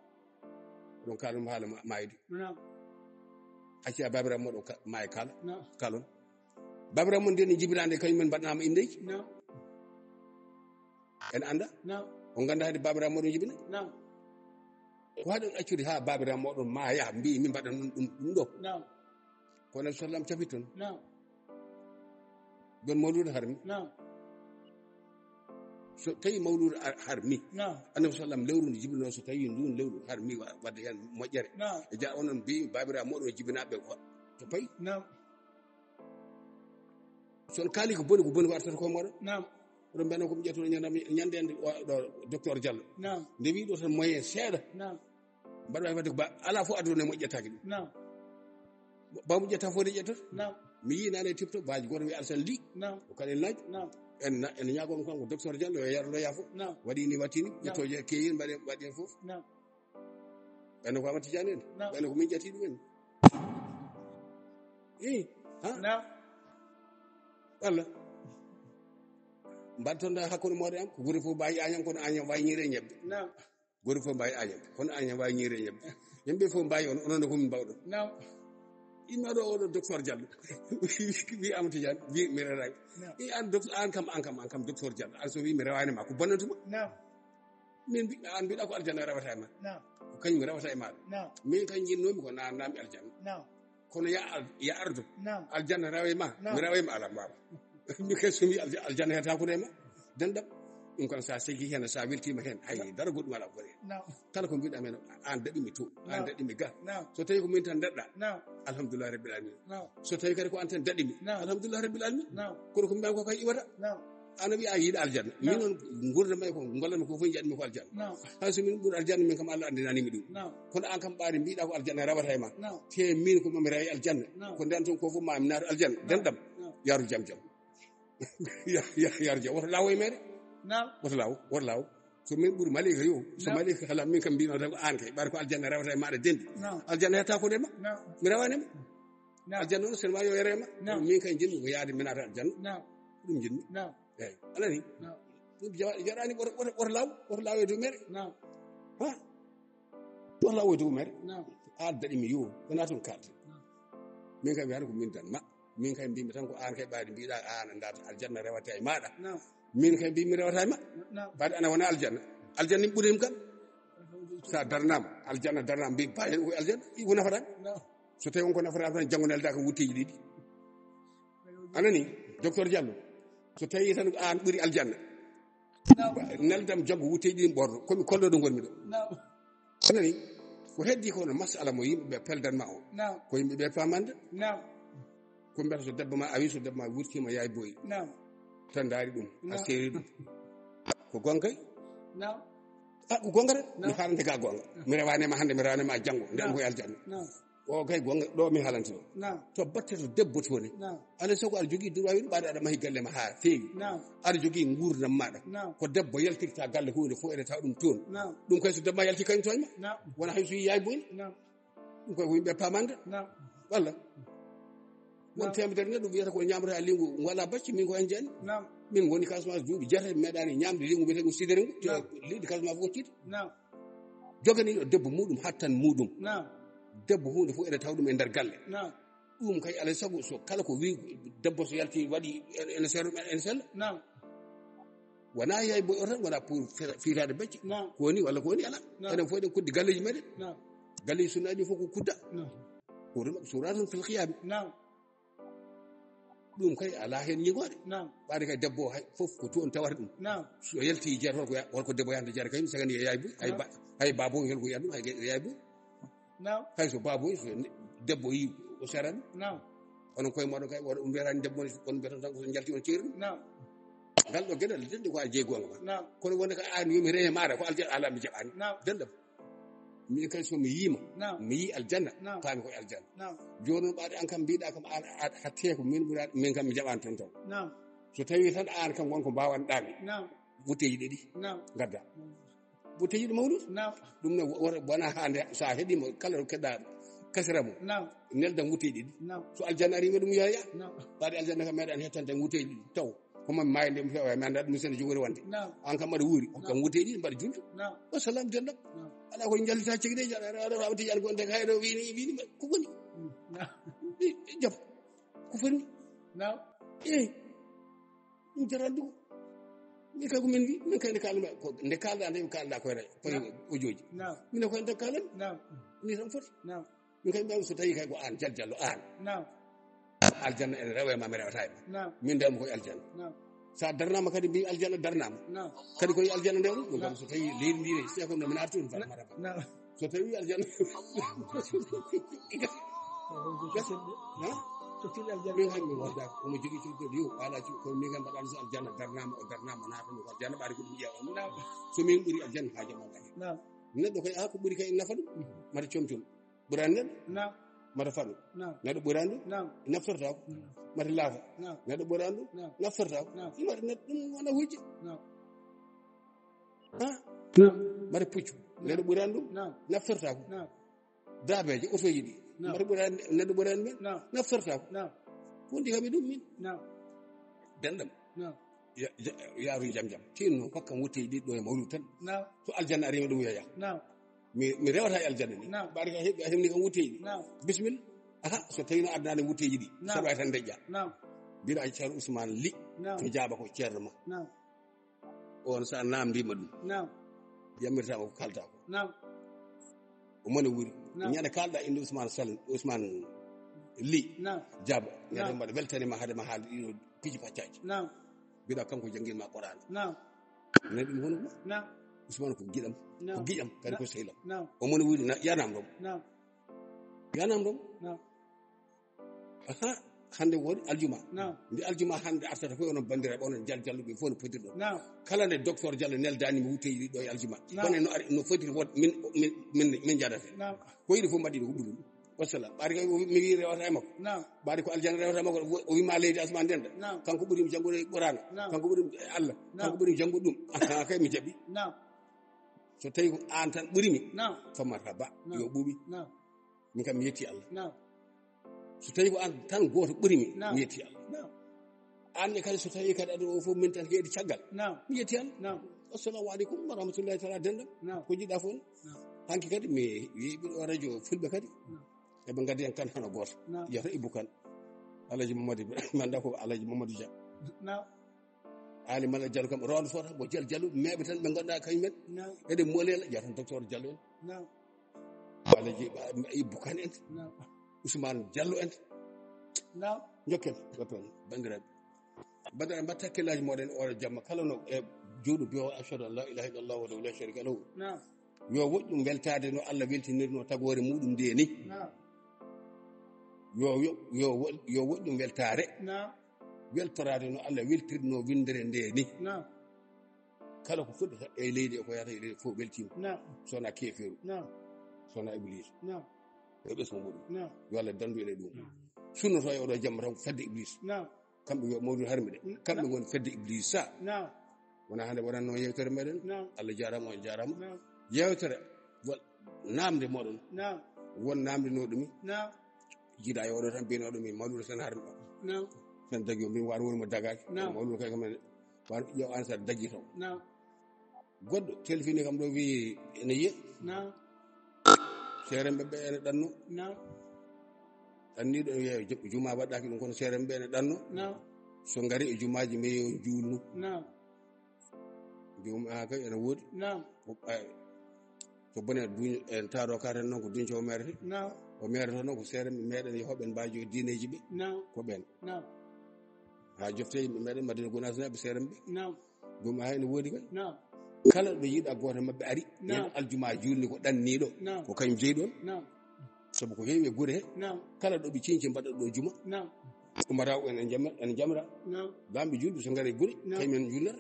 Ɗon kalon haala ma-, mayde. Naam. Acci a babiraam moɗon ka-, maayi kala. Naam. Kalon. Babiraam mon nden jibinaande kañum men mbaɗnaama indeji. Naam. En annda? Naam. On ngannda hade baabiraaɓe mooɗon jibina? Naam. Ko haɗon accude haa baabiraaɓe mooɗon maaya, mbiyi min mbaɗan ɗum, ɗum, ɗum ɗo? Naam. Ko Nabi sallam cafi toon. Naam. Ɗon mawluudu harmi. Naam. So tawi mawluudu ar-, harmi. Naam. Annabi sallam lewru ndu jibinoo, so tawi nduun lewru harmi wa-, wadde heen moƴƴere. Naam. E ja onon mbiyi baabiraaɓe mooɗon jibinaaɓe ko to payi. Naam. So on kaali ko boni, ko boni wartata ko mooɗon. Naam. Oɗon mbiya ko mi ƴettuɗo ñande, ñande hannde o ɗo docteur Diallo. Naam. Nde wi ɗo tan moyen seeɗa. Naam. Mbaɗa waawi wadde ko ba, alaa fof aduna moƴƴataake ɗum. Naam. Ba moƴƴata fof de ƴettoto. Naam. Mi yii nane e TikTok, baaji gooto wi Alassane Ly. Naam. Ko kaɗen laaj. Naam. En na, en ñaagono kanko docteur Diallo yo yarlo yaa fof. Naam. Waɗi ni, watti ni, naam, ƴettooje keewi, mbaɗe, mbaɗi heen fof. Naam. Ɓayno ko Amadou Tidiane en. Naam. Ɓayno ko min ƴetti ɗum en. Ii, ha? Naam. Walla. Mbaɗ toon da hakkunde mooɗon am, ko guri fof mbawi Agnam, kono Agnam wawi ñiiri e ñebbe. Naam. Guri fof mbawi Agnam, kono Agnam wawi ñiiri e ñebbe. Yimɓe fof mbawi on, onon ne ko min mbawɗon. Naam. Imma ɗo oɗo docteur Diallo. Wi Amadou Tidiane, wi mi rewani. Naam. I an doc-, an kam, an kam, an kam docteur Diallo. An so wi mi rewani ma, ko bonnantuma? Naam. Min mbi-, an mbiɗa ko aljanna rewata e ma. Naam. Ko kañum rewata e maɗa. Naam. Min kañ jinnoomi ko naannami aljanna. Naam. Kono ya al-, ya ardu. Naam. Aljanna rewa e ma. Naam. Mi rewa e ma ala mbawa. Mi kay so mi alja-, aljanna heta ko e ma. Denɗam. Ɗum kon sa segi hen, sa weltima hen. Hay dara goɗɗum ala ko waɗi. Naam. Kala ko mbiɗa men, an daɗi mi to. An, naam, daɗi mi ga. Naam. So tawi ko min tan daɗɗa. Naam. Alhamdulillah rabbil alamin. Naam. So tawi kadi ko an tan daɗimi. Naam. Alhamdulillah rabbil alamin. Naam. Kono ko mbiyami ko kay iwata. Naam. Ana wiya a yiɗa aljanna. Naam. Min noon, gurdam may ko gollanmi ko fof jaɗmi ko aljanna. Naam. Hay so min ɓuri aljanna, min kam Allah andinanimi ɗum. Naam. Kono an kam ɓaade mbiɗa ko aljanna rewata e ma. Naam. Te min ko mami rewa e aljanna. Naam. Ko nden toon ko fof mami naatu aljanna. Naam. Denɗam. Naam. Yaru jam jam. Ya-, ya-, yaru jam. Woto lawo e mere. Naam. Woto lawo, woto lawo. So min ɓuri malika yo. So Naam. Malika kala min kam mbino tan ko an kay. Ɓaade ko aljanna rewata e maɗa dendi. Naam. Aljanna hetta ko de ma. Naam. Mi rewane ma. Naam. Aljanna noon seulement yo yere ma. Naam. Min kay jinmi ko yaade mi naata aljanna. Naam. Ɗum jinmi. Naam. Eyyi. Alani. Naam. Ɗum jawa-, jaɗani woto, woto, woto lawo, woto lawo e dow mere. Naam. Ha? Woto lawo e dow mere. Naam. A daɗi mi yo. Wona toon kalde. Naam. Min kay mi hara ko min tan ma. Min kay mbimi tan ko an kay ɓaade mbiɗa an andat aljanna rewata e maɗa. Naam. Min kay mbimi rewata e ma. Naam. Ɓaade ana wona aljanna. Aljanna ni ɓurim kan. Sa darnama, aljanna darnama mbi ba hen ko aljanna. Iko nafata. Naam. So tawi on ko nafata tan janngo nelda ko wutteji ɗiɗi. Anani, docteur Diallo. So tawi tan an ɓuri aljanna. Naam. Neldam janngo wutteji ɗiɗi ɓorno. Komi kolloɗo gonmi ɗo. Naam. Anani, ko heddi ko no masala mo yimɓe ɓe peldan ma o. Naam. Ko yimɓe ɓe pamande. Naam. Ko mbiyata so debbo ma awi, so debbo ma wurtima yaay boyi. Naam. Tan ndaari ɗum, a Naam. Seeri ɗum. Ko gonga kay? Naam. A, ko gonga tan? Naam. Mi haalante ka gonga. Mi rewane ma hande, mi rewane ma janngo. Nden Naam. Ko e aljanna. Naam. O kay gonga ɗo mi haalante ɗo. Naam. To batte to debbo to woni. Naam. Alay sago aɗa jogii droit wiɗo ɓaade aɗa mahi galle ma haa feewi. Naam. Aɗa jogii nguurndam maɗa. Naam. Ko debbo yaltirta galle huunde fof ene tawa ɗum toon. Naam. Ɗum kay so debbo ma yalti kañum toon ma. Naam. Wona hay so yaay boyi. Naam. Ɗum koy ko yimɓe pamande. Naam. Walla? Won Naam. Temedere neɗɗo wiyata ko ñamata lingu wala bacci min ko en jani. Naam. Min woni Casamance duuɓi jeetati mi meeɗani ñamde lingu wiyete ko sidere ngu. Naam. Leydi Casamance fof ko cide. Naam. Jogani yo debbo muɗum hattan muɗum. Naam. Debbo hunde fof ene tawa ɗum e nder galle. Naam. Ɗum kay alay sago so kala ko wi debbo so yalti waɗi ene seeɗa ene sella. Naam. Wona yaay boy o tan wona pour fe-, fiitaade becce. Naam. Ko woni walla ko woni ala. Naam. Enen fof eɗen koddi galleji meɗen. Naam. Galleji sunnaji fof ko kudda. Naam. Ko ɗum suratun fil khiyami. Naam. Ɗum kay ala hen ñigoɗe. Naam. Ɓaade kay debbo hay fof ko toon tawata ɗum. Naam. So yalti jeer holko ya-, holko debbo yahata jeer kay sagani e yaay boy. Hay Naam. Ba-, hay babo holko ya ɗum hay yaay boy. Naam. Hay so babo so ne-, debbo yi o seran. Naam. Onon koye moɗon kay on mbiyata debbo on mbiyata tan ko so jalti on ceeri ɗum. Naam. Ngal ɗo geɗal denɗi ko a jeyi gonga ma. Naam. Kono wonde ko an yomi rehe maɗa ko aljan ala mi jaɓani. Naam. Denɗam. Min kay so mi yiima, Naam. Mi yii aljanna, Naam. Paami koye aljanna. Naam. Jooni noon ɓaade an kam mbiɗa kam an a, a, a teeko min ɓura min kam mi jaɓani toon toon. Naam. So tawi tan an kam won ko mbawanɗami. Naam. Bouteille ɗiɗi. Naam. Gadda. Bouteille ɗi mawɗo. Naam. Ɗum ne wo-, wona hande sa heɗima kala keɗa kasira mo. Naam. Nelda bouteille ɗiɗi. Naam. So aljanna ari ma ɗum yaya. Naam. Ɓaade aljanna kam meɗan hettande bouteille ɗiɗi taw. Ko mami maayde mi fewa mi annda ɗum sene jogori wonde. Naam. An kam mbaɗa wuuri. Naam. Kam wutte ɗiɗi mbaɗa julde. Naam. Wa salam jannam. Naam. Ala ko jallita cegde jaɗa aɗa aɗa wawti jan gonde kay ɗo wini wini ko woni. Mm. Naam. Jam. Ko fonni. Naam. Eh. Ɗum jaran ɗum. Min kay ko min wi min kay nde kalma ko nde kalda nde kalda ko re ko Naam. Ojoji. Naam. Min ko nde kalan. Naam. Ni tan foti. Naam. Min kay mbiyam so tawi kay ko an jaljallo an. Naam. Aljanna ene rewa e ma mi rewata e ma. Naam. Min ndewmi koye aljanna. Naam. Sa darnama kadi mbi aljanna darnama. Naam. Kadi koye aljanna ndewmi ɗum kam Naam. So tawi leydi ndi ne seko no mi narti ɗum tan mara ba. Naam. So tawi aljanna. Gas. Ha? Min kay mi wonda omo jogi cuɗɗo yo ala cuɗɗo kono min kam mbaɗani so aljanna darnama o darnama o natami ko aljanna ɓaade ko ɗum ƴeewa. Naam. So min ɓuri aljanna ha jama ngari. Naam. Neɗɗo kay a ko ɓuri kay nafa ɗum. Mata comcol. Ɓurani neɗɗo. Naam. Mata faɗo. Naam. Neɗɗo ɓurani ɗum. Naam. Naftortaako. Naam. Mata laafa. Naam. Neɗɗo ɓurani ɗum. Naam. Naftortaako. Naam. Mata neɗɗo ɗum wona hujja. Naam. Ha? Naam. Mata puccu. Naam. Neɗɗo ɓurani ɗum. Naam. Naftortaako. Naam. Daabeeje otoji ɗi. Naam. Mata ɓurani neɗɗo ɓurani men. Naam. Naftortaako. Naam. Ko ndi kam e ɗum min. Naam. Denɗam. Naam. Ya-, ya-, yaaru jam jam. Tinno hokkam wutteji ɗiɗi ɗo e mawludu tan. Naam. So aljanna arima ɗum yaya. Naam. Mi, mi rewata e aljanna ni. Naam. Mbaɗa ka heɓi a hemni kam wutteji. Naam. Bismillah. Aha, so tawino adnani wutteji ɗi. Naam. Saɗa tan deƴƴa. Naam. Mbiɗa ceerno Ousmane Ly. Naam. To jaaba ko ceerno ma. Naam. On sa namdima ɗum. Naam. Yammirtama ko kalta ko. Naam. O moni wuri. Naam. Ñande kalɗa inde Ousmane Sall, Ousmane Ly. Naam. Jaaba. Naam. Ñande mbaɗa weltanima haade ma haalde ɗiɗo piiji paccaji. Naam. Mbiɗa kanko jangguinma Qur'an. Naam. Nani ɗum hono ɗum? Naam. Ousmane ko giɗam. Naam. Ko giƴam, kadi ko sehlam. Naam. O moni wuri na, yanam ɗum. Naam. Yanam ɗum. Naam. Aha, hannde woni aljuma. Naam. Nde aljuma hannde artata fof, onon banndiraaɓe, onon Jal-, Jalluɓe fof no potirɗon. Naam. Kala nde docteur Jallo neldani mi wutte yiɗi ɗo e aljuma. Naam. Kono no ari, no fotiri won min, min, min, min njadata. Naam. Ko yiɗi fof mbaɗi ɗo ko ɗum. Wassalam. Ɓaade kay o wi-, mi wi rewata e makko. Naam. Ɓaade ko aljanna rewata e makko, o wi ma leydi asman ndenda. Naam. Kanko ɓuri mi janngude Qur'ana. Naam. Kanko ɓuri mi Allah. Naam. Kanko ɓuri mi janngude ɗum. Aha, kay mi jaɓi. Naam. So tawi ko aan tan ɓuri mi. Naam. Fa marhaba. Naam. Yo ɓuuɓi. Naam. Min kam mi yetti Allah. Naam. So tawi ko aan tan gooto ɓuri mi, naam, mi yetti Allah. Naam. Aan ne kadi so tawi kadi aɗa o fof min tan heedi caggal. Naam. Mi yetti Allah. Naam. Assalamu aleykum wa rahmatullahi taala denɗam. Naam. Ko jiɗɗa fof. Naam. Hanki kadi mi yeeɓi ɗo radio Fulɓe kadi. Naam. Eɓe ngaddi en kan hano gooto. Naam. Wiyata Ibou Kane. Alhaji Mamadou Ibrahima, mi annda ko Alhaji Mamadou Dia. Naam. Ali Malal Diallo kam, rondo fota, mo Jal-, Jallo, meeɓe tan ɓe ngannduɗaa kañum en. Naam. Eɗen moolel, jaa tan docteur Diallo en. Naam. Alhaji Ibou Kane en. Naam. Ousmane Diallo en. Naam. Njokken, ko toon, banndiraaɓe. Banndiraaɓe, mbaɗ hakkillaaji mooɗon, oo jamma kala no e juuɗo biyo ashhadu an la ilaha illallah wahdahu la sharika lahu. Naam. Yo woɗɗum weltaade no Allah weltinirno tagoore muɗum nde ni. Naam. Yo, yo, yo wo-, yo woɗɗum weltaare. Naam. Weltoraade no Allah weltirno winndere nde ni. Naam. Kala ko fuɗɗata e leydi e ko yahata e leydi fof weltiima. Naam. So wonaa keefeeru. Naam. So wonaa Ibliis. Naam. E ɓesngu muɗum. Naam. Yo Allah danndu en e ɗum. Naam. Sunnoto e oɗo jamma tan ko fedde Ibliis. Naam. Kamɓe yo mawɗum harmi de. Naam. Kamɓe ngoni fedde Ibliisa. Naam. Wonaa hannde waɗatnoo yeewtere meɗen. Naam. Allah jaaraama, on jaaraama. Naam. Yeewtere wa-, naamnde mooɗon. Naam. Won naamndinooɗo mi. Naam. Jiidaa e oɗo tan mbiynoɗo mi mawluudo tan harmi ɗo. Naam. Tan dagi o mbimi war woni mo dagaaki. Naam. Mawluudo kay kam en war ƴeew an sa dagi taw. Naam. Goɗɗo telfini kam ɗo wi ene yiya. Naam. Seeremɓe ɓe ene ɗanno. Naam. Ɗanniɗo e ju-, juma waɗɗaki ɗum kono seeremɓe ene ɗanno. Naam. So ngari e jumaaji mbeyo juulnu. Naam. Mbi'um, "Aa kay, ene woodi." Naam. O, ay, to bone duñ-, en taaro ka tan noon ko duñco o meerete. Naam. O meerete noon ko seeremɓe meeɗen yahooɓe en mbaajo diineeji ɓe. Naam. Ko ɓeen. Naam. Haa jofte yimɓe meeɗen Madina Gunaas naaɓe seeremɓe. Naam. Mbi'um, "Aa, ene woodi kay." Naam. Kala ɗo yiɗa gooto maɓɓe ari, naam, heen aljuma juulni ko ɗanniiɗo, naam, ko kañum jeyi ɗoon. Naam. Sabu ko heewi e gure he. Naam. Kala ɗo ɓe ciñci mbaɗa ɗo juma. Naam. Umaraaɓe en, en jam-, en jamra. Naam. Laamɓe julɓe so ngari gure, naam, kañum en juulnata.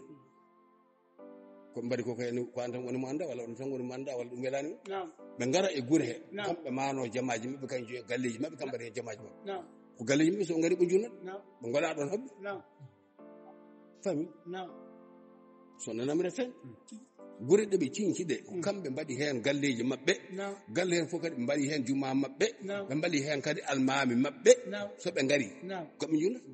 Ko mbaɗi ko kay, ko an tan woni mo annda, walla on tan woni mo annda, walla ɗum welaani mo. Naam. Ɓe ngara e gure he, naam, kamɓe maano jamaaji maɓɓe, kañum e galleeji maɓɓe, kam mbaɗi he jamaaji maɓɓe. Naam. Ko galleeji maɓɓe so ngari ɓe juulnata. Naam. Ɓe ngona ɗoon hoɓɓe. Naam. Fami? Naam. So nanamre tan. Mm. Gure ɗe ɓe ciñci ɗe, ko, mm, kamɓe mbaɗi heen galleeji maɓɓe. Naam. Galle heen fof kadi ɓe mbaɗi heen juma maɓɓe. Naam. Ɓe mbaɗi heen kadi almaami maɓɓe. Naam. So ɓe ngari, naam, ko ɓe juulnata.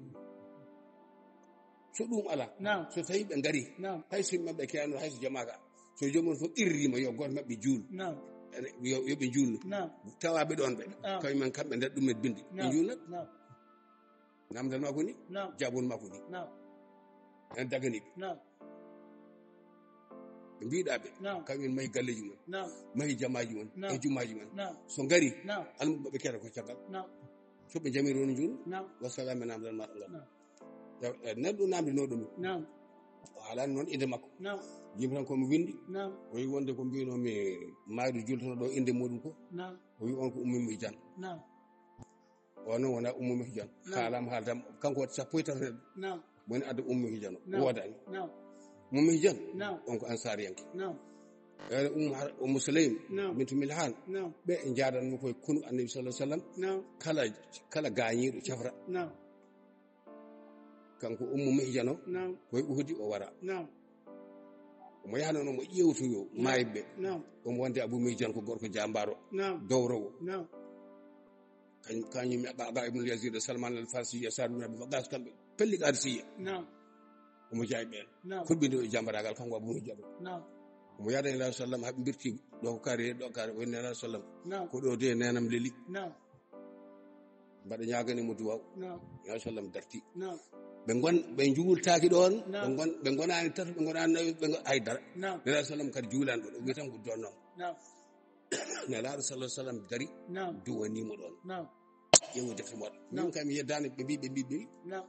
So ɗum alaa, naam, so tawii ɓe ngari, naam, hay so yimɓe maɓɓe keewno, hay so jamaaka, so joomum fof qirriima yo gooto maɓɓe juul. Naam. Ene, yo, yo ɓe juulnu. Naam. Tawaaɓe ɗoon ɓe, naam, kañum en kamɓe nder ɗum en binndi. Ɓe, naam, juulnat. Naam. Namdal makko ni, naam, jaabol makko ni. Naam. En daganii ɓe. Naam. Ɓe mbiɗa ɓe, naam, kañum en mahi galleeji mum, naam, mahi jamaaji mum, naam, e jumaaji mum. Naam. So ngari, naam, almuɓe maɓɓe keɗa ko caggal. Naam. So ɓe jamiri woni juul, naam, wasalaam e namdal maɗa ngal. Naam. Taw, eh, neɗɗo namdinooɗo mi. Naam. O haalani noon innde makko. Naam. Yimɓe tan ko mi winndi. Naam. O wi wonde ko mbiynomi maayɗo jultono ɗo innde muɗum ko. Naam. O wi on ko Ummu Mihjan. Naam. O noon wona Ummu Mihjan. Naam. Haalam haaldam kanko waɗi sappo e tati neɗɗo. Naam. Woni adda Ummu Mihjan o. Naam. Woodani. Naam. Ummu Mihjan. Naam. On ko Ansaariyanke. Naam. Ene Ummu Har-, Ummu Sulaym. Naam. Bintu Milhan. Naam. Ɓe njaadanno koye konu Annabi sallallahu alaihi wasallam. Naam. Kala, kala gaañiiɗo cafra. Naam. Kanko Ummu Mihjan o, naam, koye Uhudi o wara. Naam. Omo yaha noon omo ƴeewtoyo, naam, maayɓe. Naam. Omo wonde Abu Mihjan ko gorko jaambaaro, naam, dowrowo. Naam. Kañ-, kañum e Aba, Aba ibn Yazid e Salman al Farsi e Saad ibn Abi Waqqas, kamɓe pelli Qadisiyya. Naam. Omo jaawi ɓeen. Naam. Kulɓinɗo e jaambaraagal kanko Abu Mihjan o. Naam. Omo yaada e Nelaaɗo sallam, haɓe mbirti ɗo ko kaari, ɗo kaari, o inni Nelaaɗo sallam. Naam. Ko ɗo de neenam leli. Naam. Mbaɗa ñaagani mo duwaaw. Naam. Nelaaɗo sallam darti. Naam. Ɓe ngon-, ɓe njuultaaki ɗoon, naam, ɓe ngon-, ɓe ngonaani tato, ɓe ngonaani nayo, ɓe ngo-, hay dara. Naam. Nelaaɗo sallam kadi juulaani ɗo, o wiya tan ko doon noon. Naam. Nelaaɗo sallallahu alaihi wasallam dari, naam, duwanii mo ɗoon. Naam. Ƴeewo defte moɗon. Naam. Min kam mi yeddaani, ɓe mbi, ɓe mbi, ɓe mbi. Naam.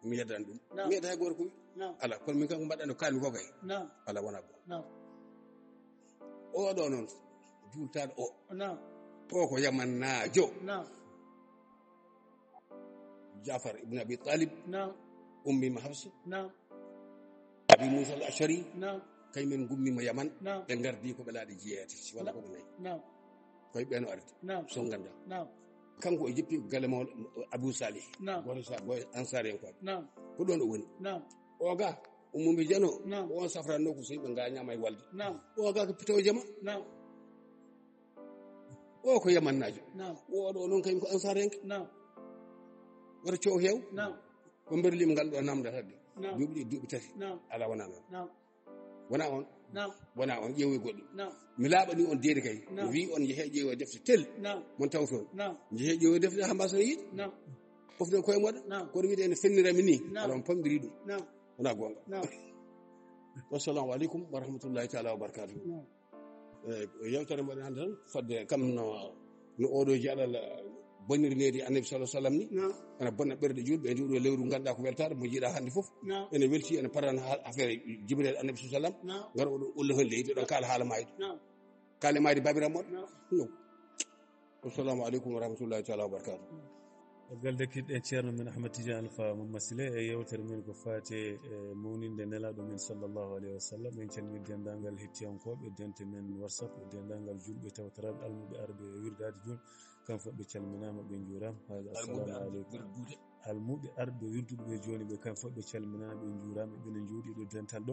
Mi yeddaani ɗum. Naam. Mi yeddaani hay gooto ko wi. Naam. Alaa, kono min kam ko mbaɗɗanno kaami ko kay. Naam. Alaa, wonaa ko. Naam. O ɗo noon, juultaaɗo o. Naam. O ko yamannaajo. Naam. Jafar ibn Abi Talib, Naam. Ummima Hafsa, Naam. Abi Musa al Ashari, Naam. kañumen ngummima Yaman, Naam. ɓe ngardi ko ɓe laaɗe jeetati walla ko ɓe nayi. Naam. Koye ɓen o arata. Naam. So ngannda. Naam. Kanko o jippi galle mawɗo Abu Salih. Naam. Goto sa goye Ansari en ko. Naam. Ko ɗon o woni. Naam. O ga, Ummu Mijano, Naam. Ko on safranno ko so yimɓe gañama e walde. Naam. O ga ko pito jama. Naam. O ko Yamannaajo. Naam. O ɗo noon kañum ko Ansari en. Naam. Wata coow heew. Naam. Ko mbeɗa lima ngal ɗo namda tagde. Naam. Duuɓi ɗi duuɓi tati. Naam. Ala wona noon. Naam. Wona on. Naam. Wona on. Ƴeewoy goɗɗo. Naam. Mi laaɓani on deedi kay. Naam. Mi wi on jehe ƴeewoy defte tel. Naam. Mon taw toon. Naam. Jehe ƴeewoy defte ha mbasa yiide. Naam. Fof ɗen koye moɗon. Naam. Kono wiide ene fennira mi ni. Naam. Ala on pamɗiri ɗum. Naam. Wona goonga. Naam. Wassalamu aleykum wa rahmatullahi taala wa barakatuh. Naam. Eyyi, yewtere mbaɗen hannde tan fodde kam no, no oɗo jeeɗal bonniri neydi annabi sallallahu alaihi wasallam ni. Naam. Ene bonna ɓerɗe julɓe e nduɗo lewru ganduɗa ko weltaare mo jiiɗa hannde fof. Naam. Ene welti ene parana ha affaire jibril annabi sallallahu alaihi wasallam. Naam. Ngar oɗo ulla hon leydi ɗon kaala haala mayde. Naam. Kaale mayde babiraɗo moɗo. Naam. No. Assalamu aleykum wa rahmatullahi taala wa barakatuh. Caggal dakkiɗen ceerno men Ahmad Tidiane Alpha Mamadou Sile e yewtere men ko faate e mawninde nelaɗo men sallallahu alaihi wa sallam. En calmini dendagal hettiyankoɓe dente men WhatsApp e dendagal julɓe tawtoraɓe almuɓe arɓe e wirdade joni. Kam fof ɓe calminama ɓe juurama. Haala assalamu aleykum. Almuɓe arɓe wirdude ɓe joni ɓe kam fof ɓe calminama ɓe juurama ɓe ɓene jooɗi ɗo dental ɗo.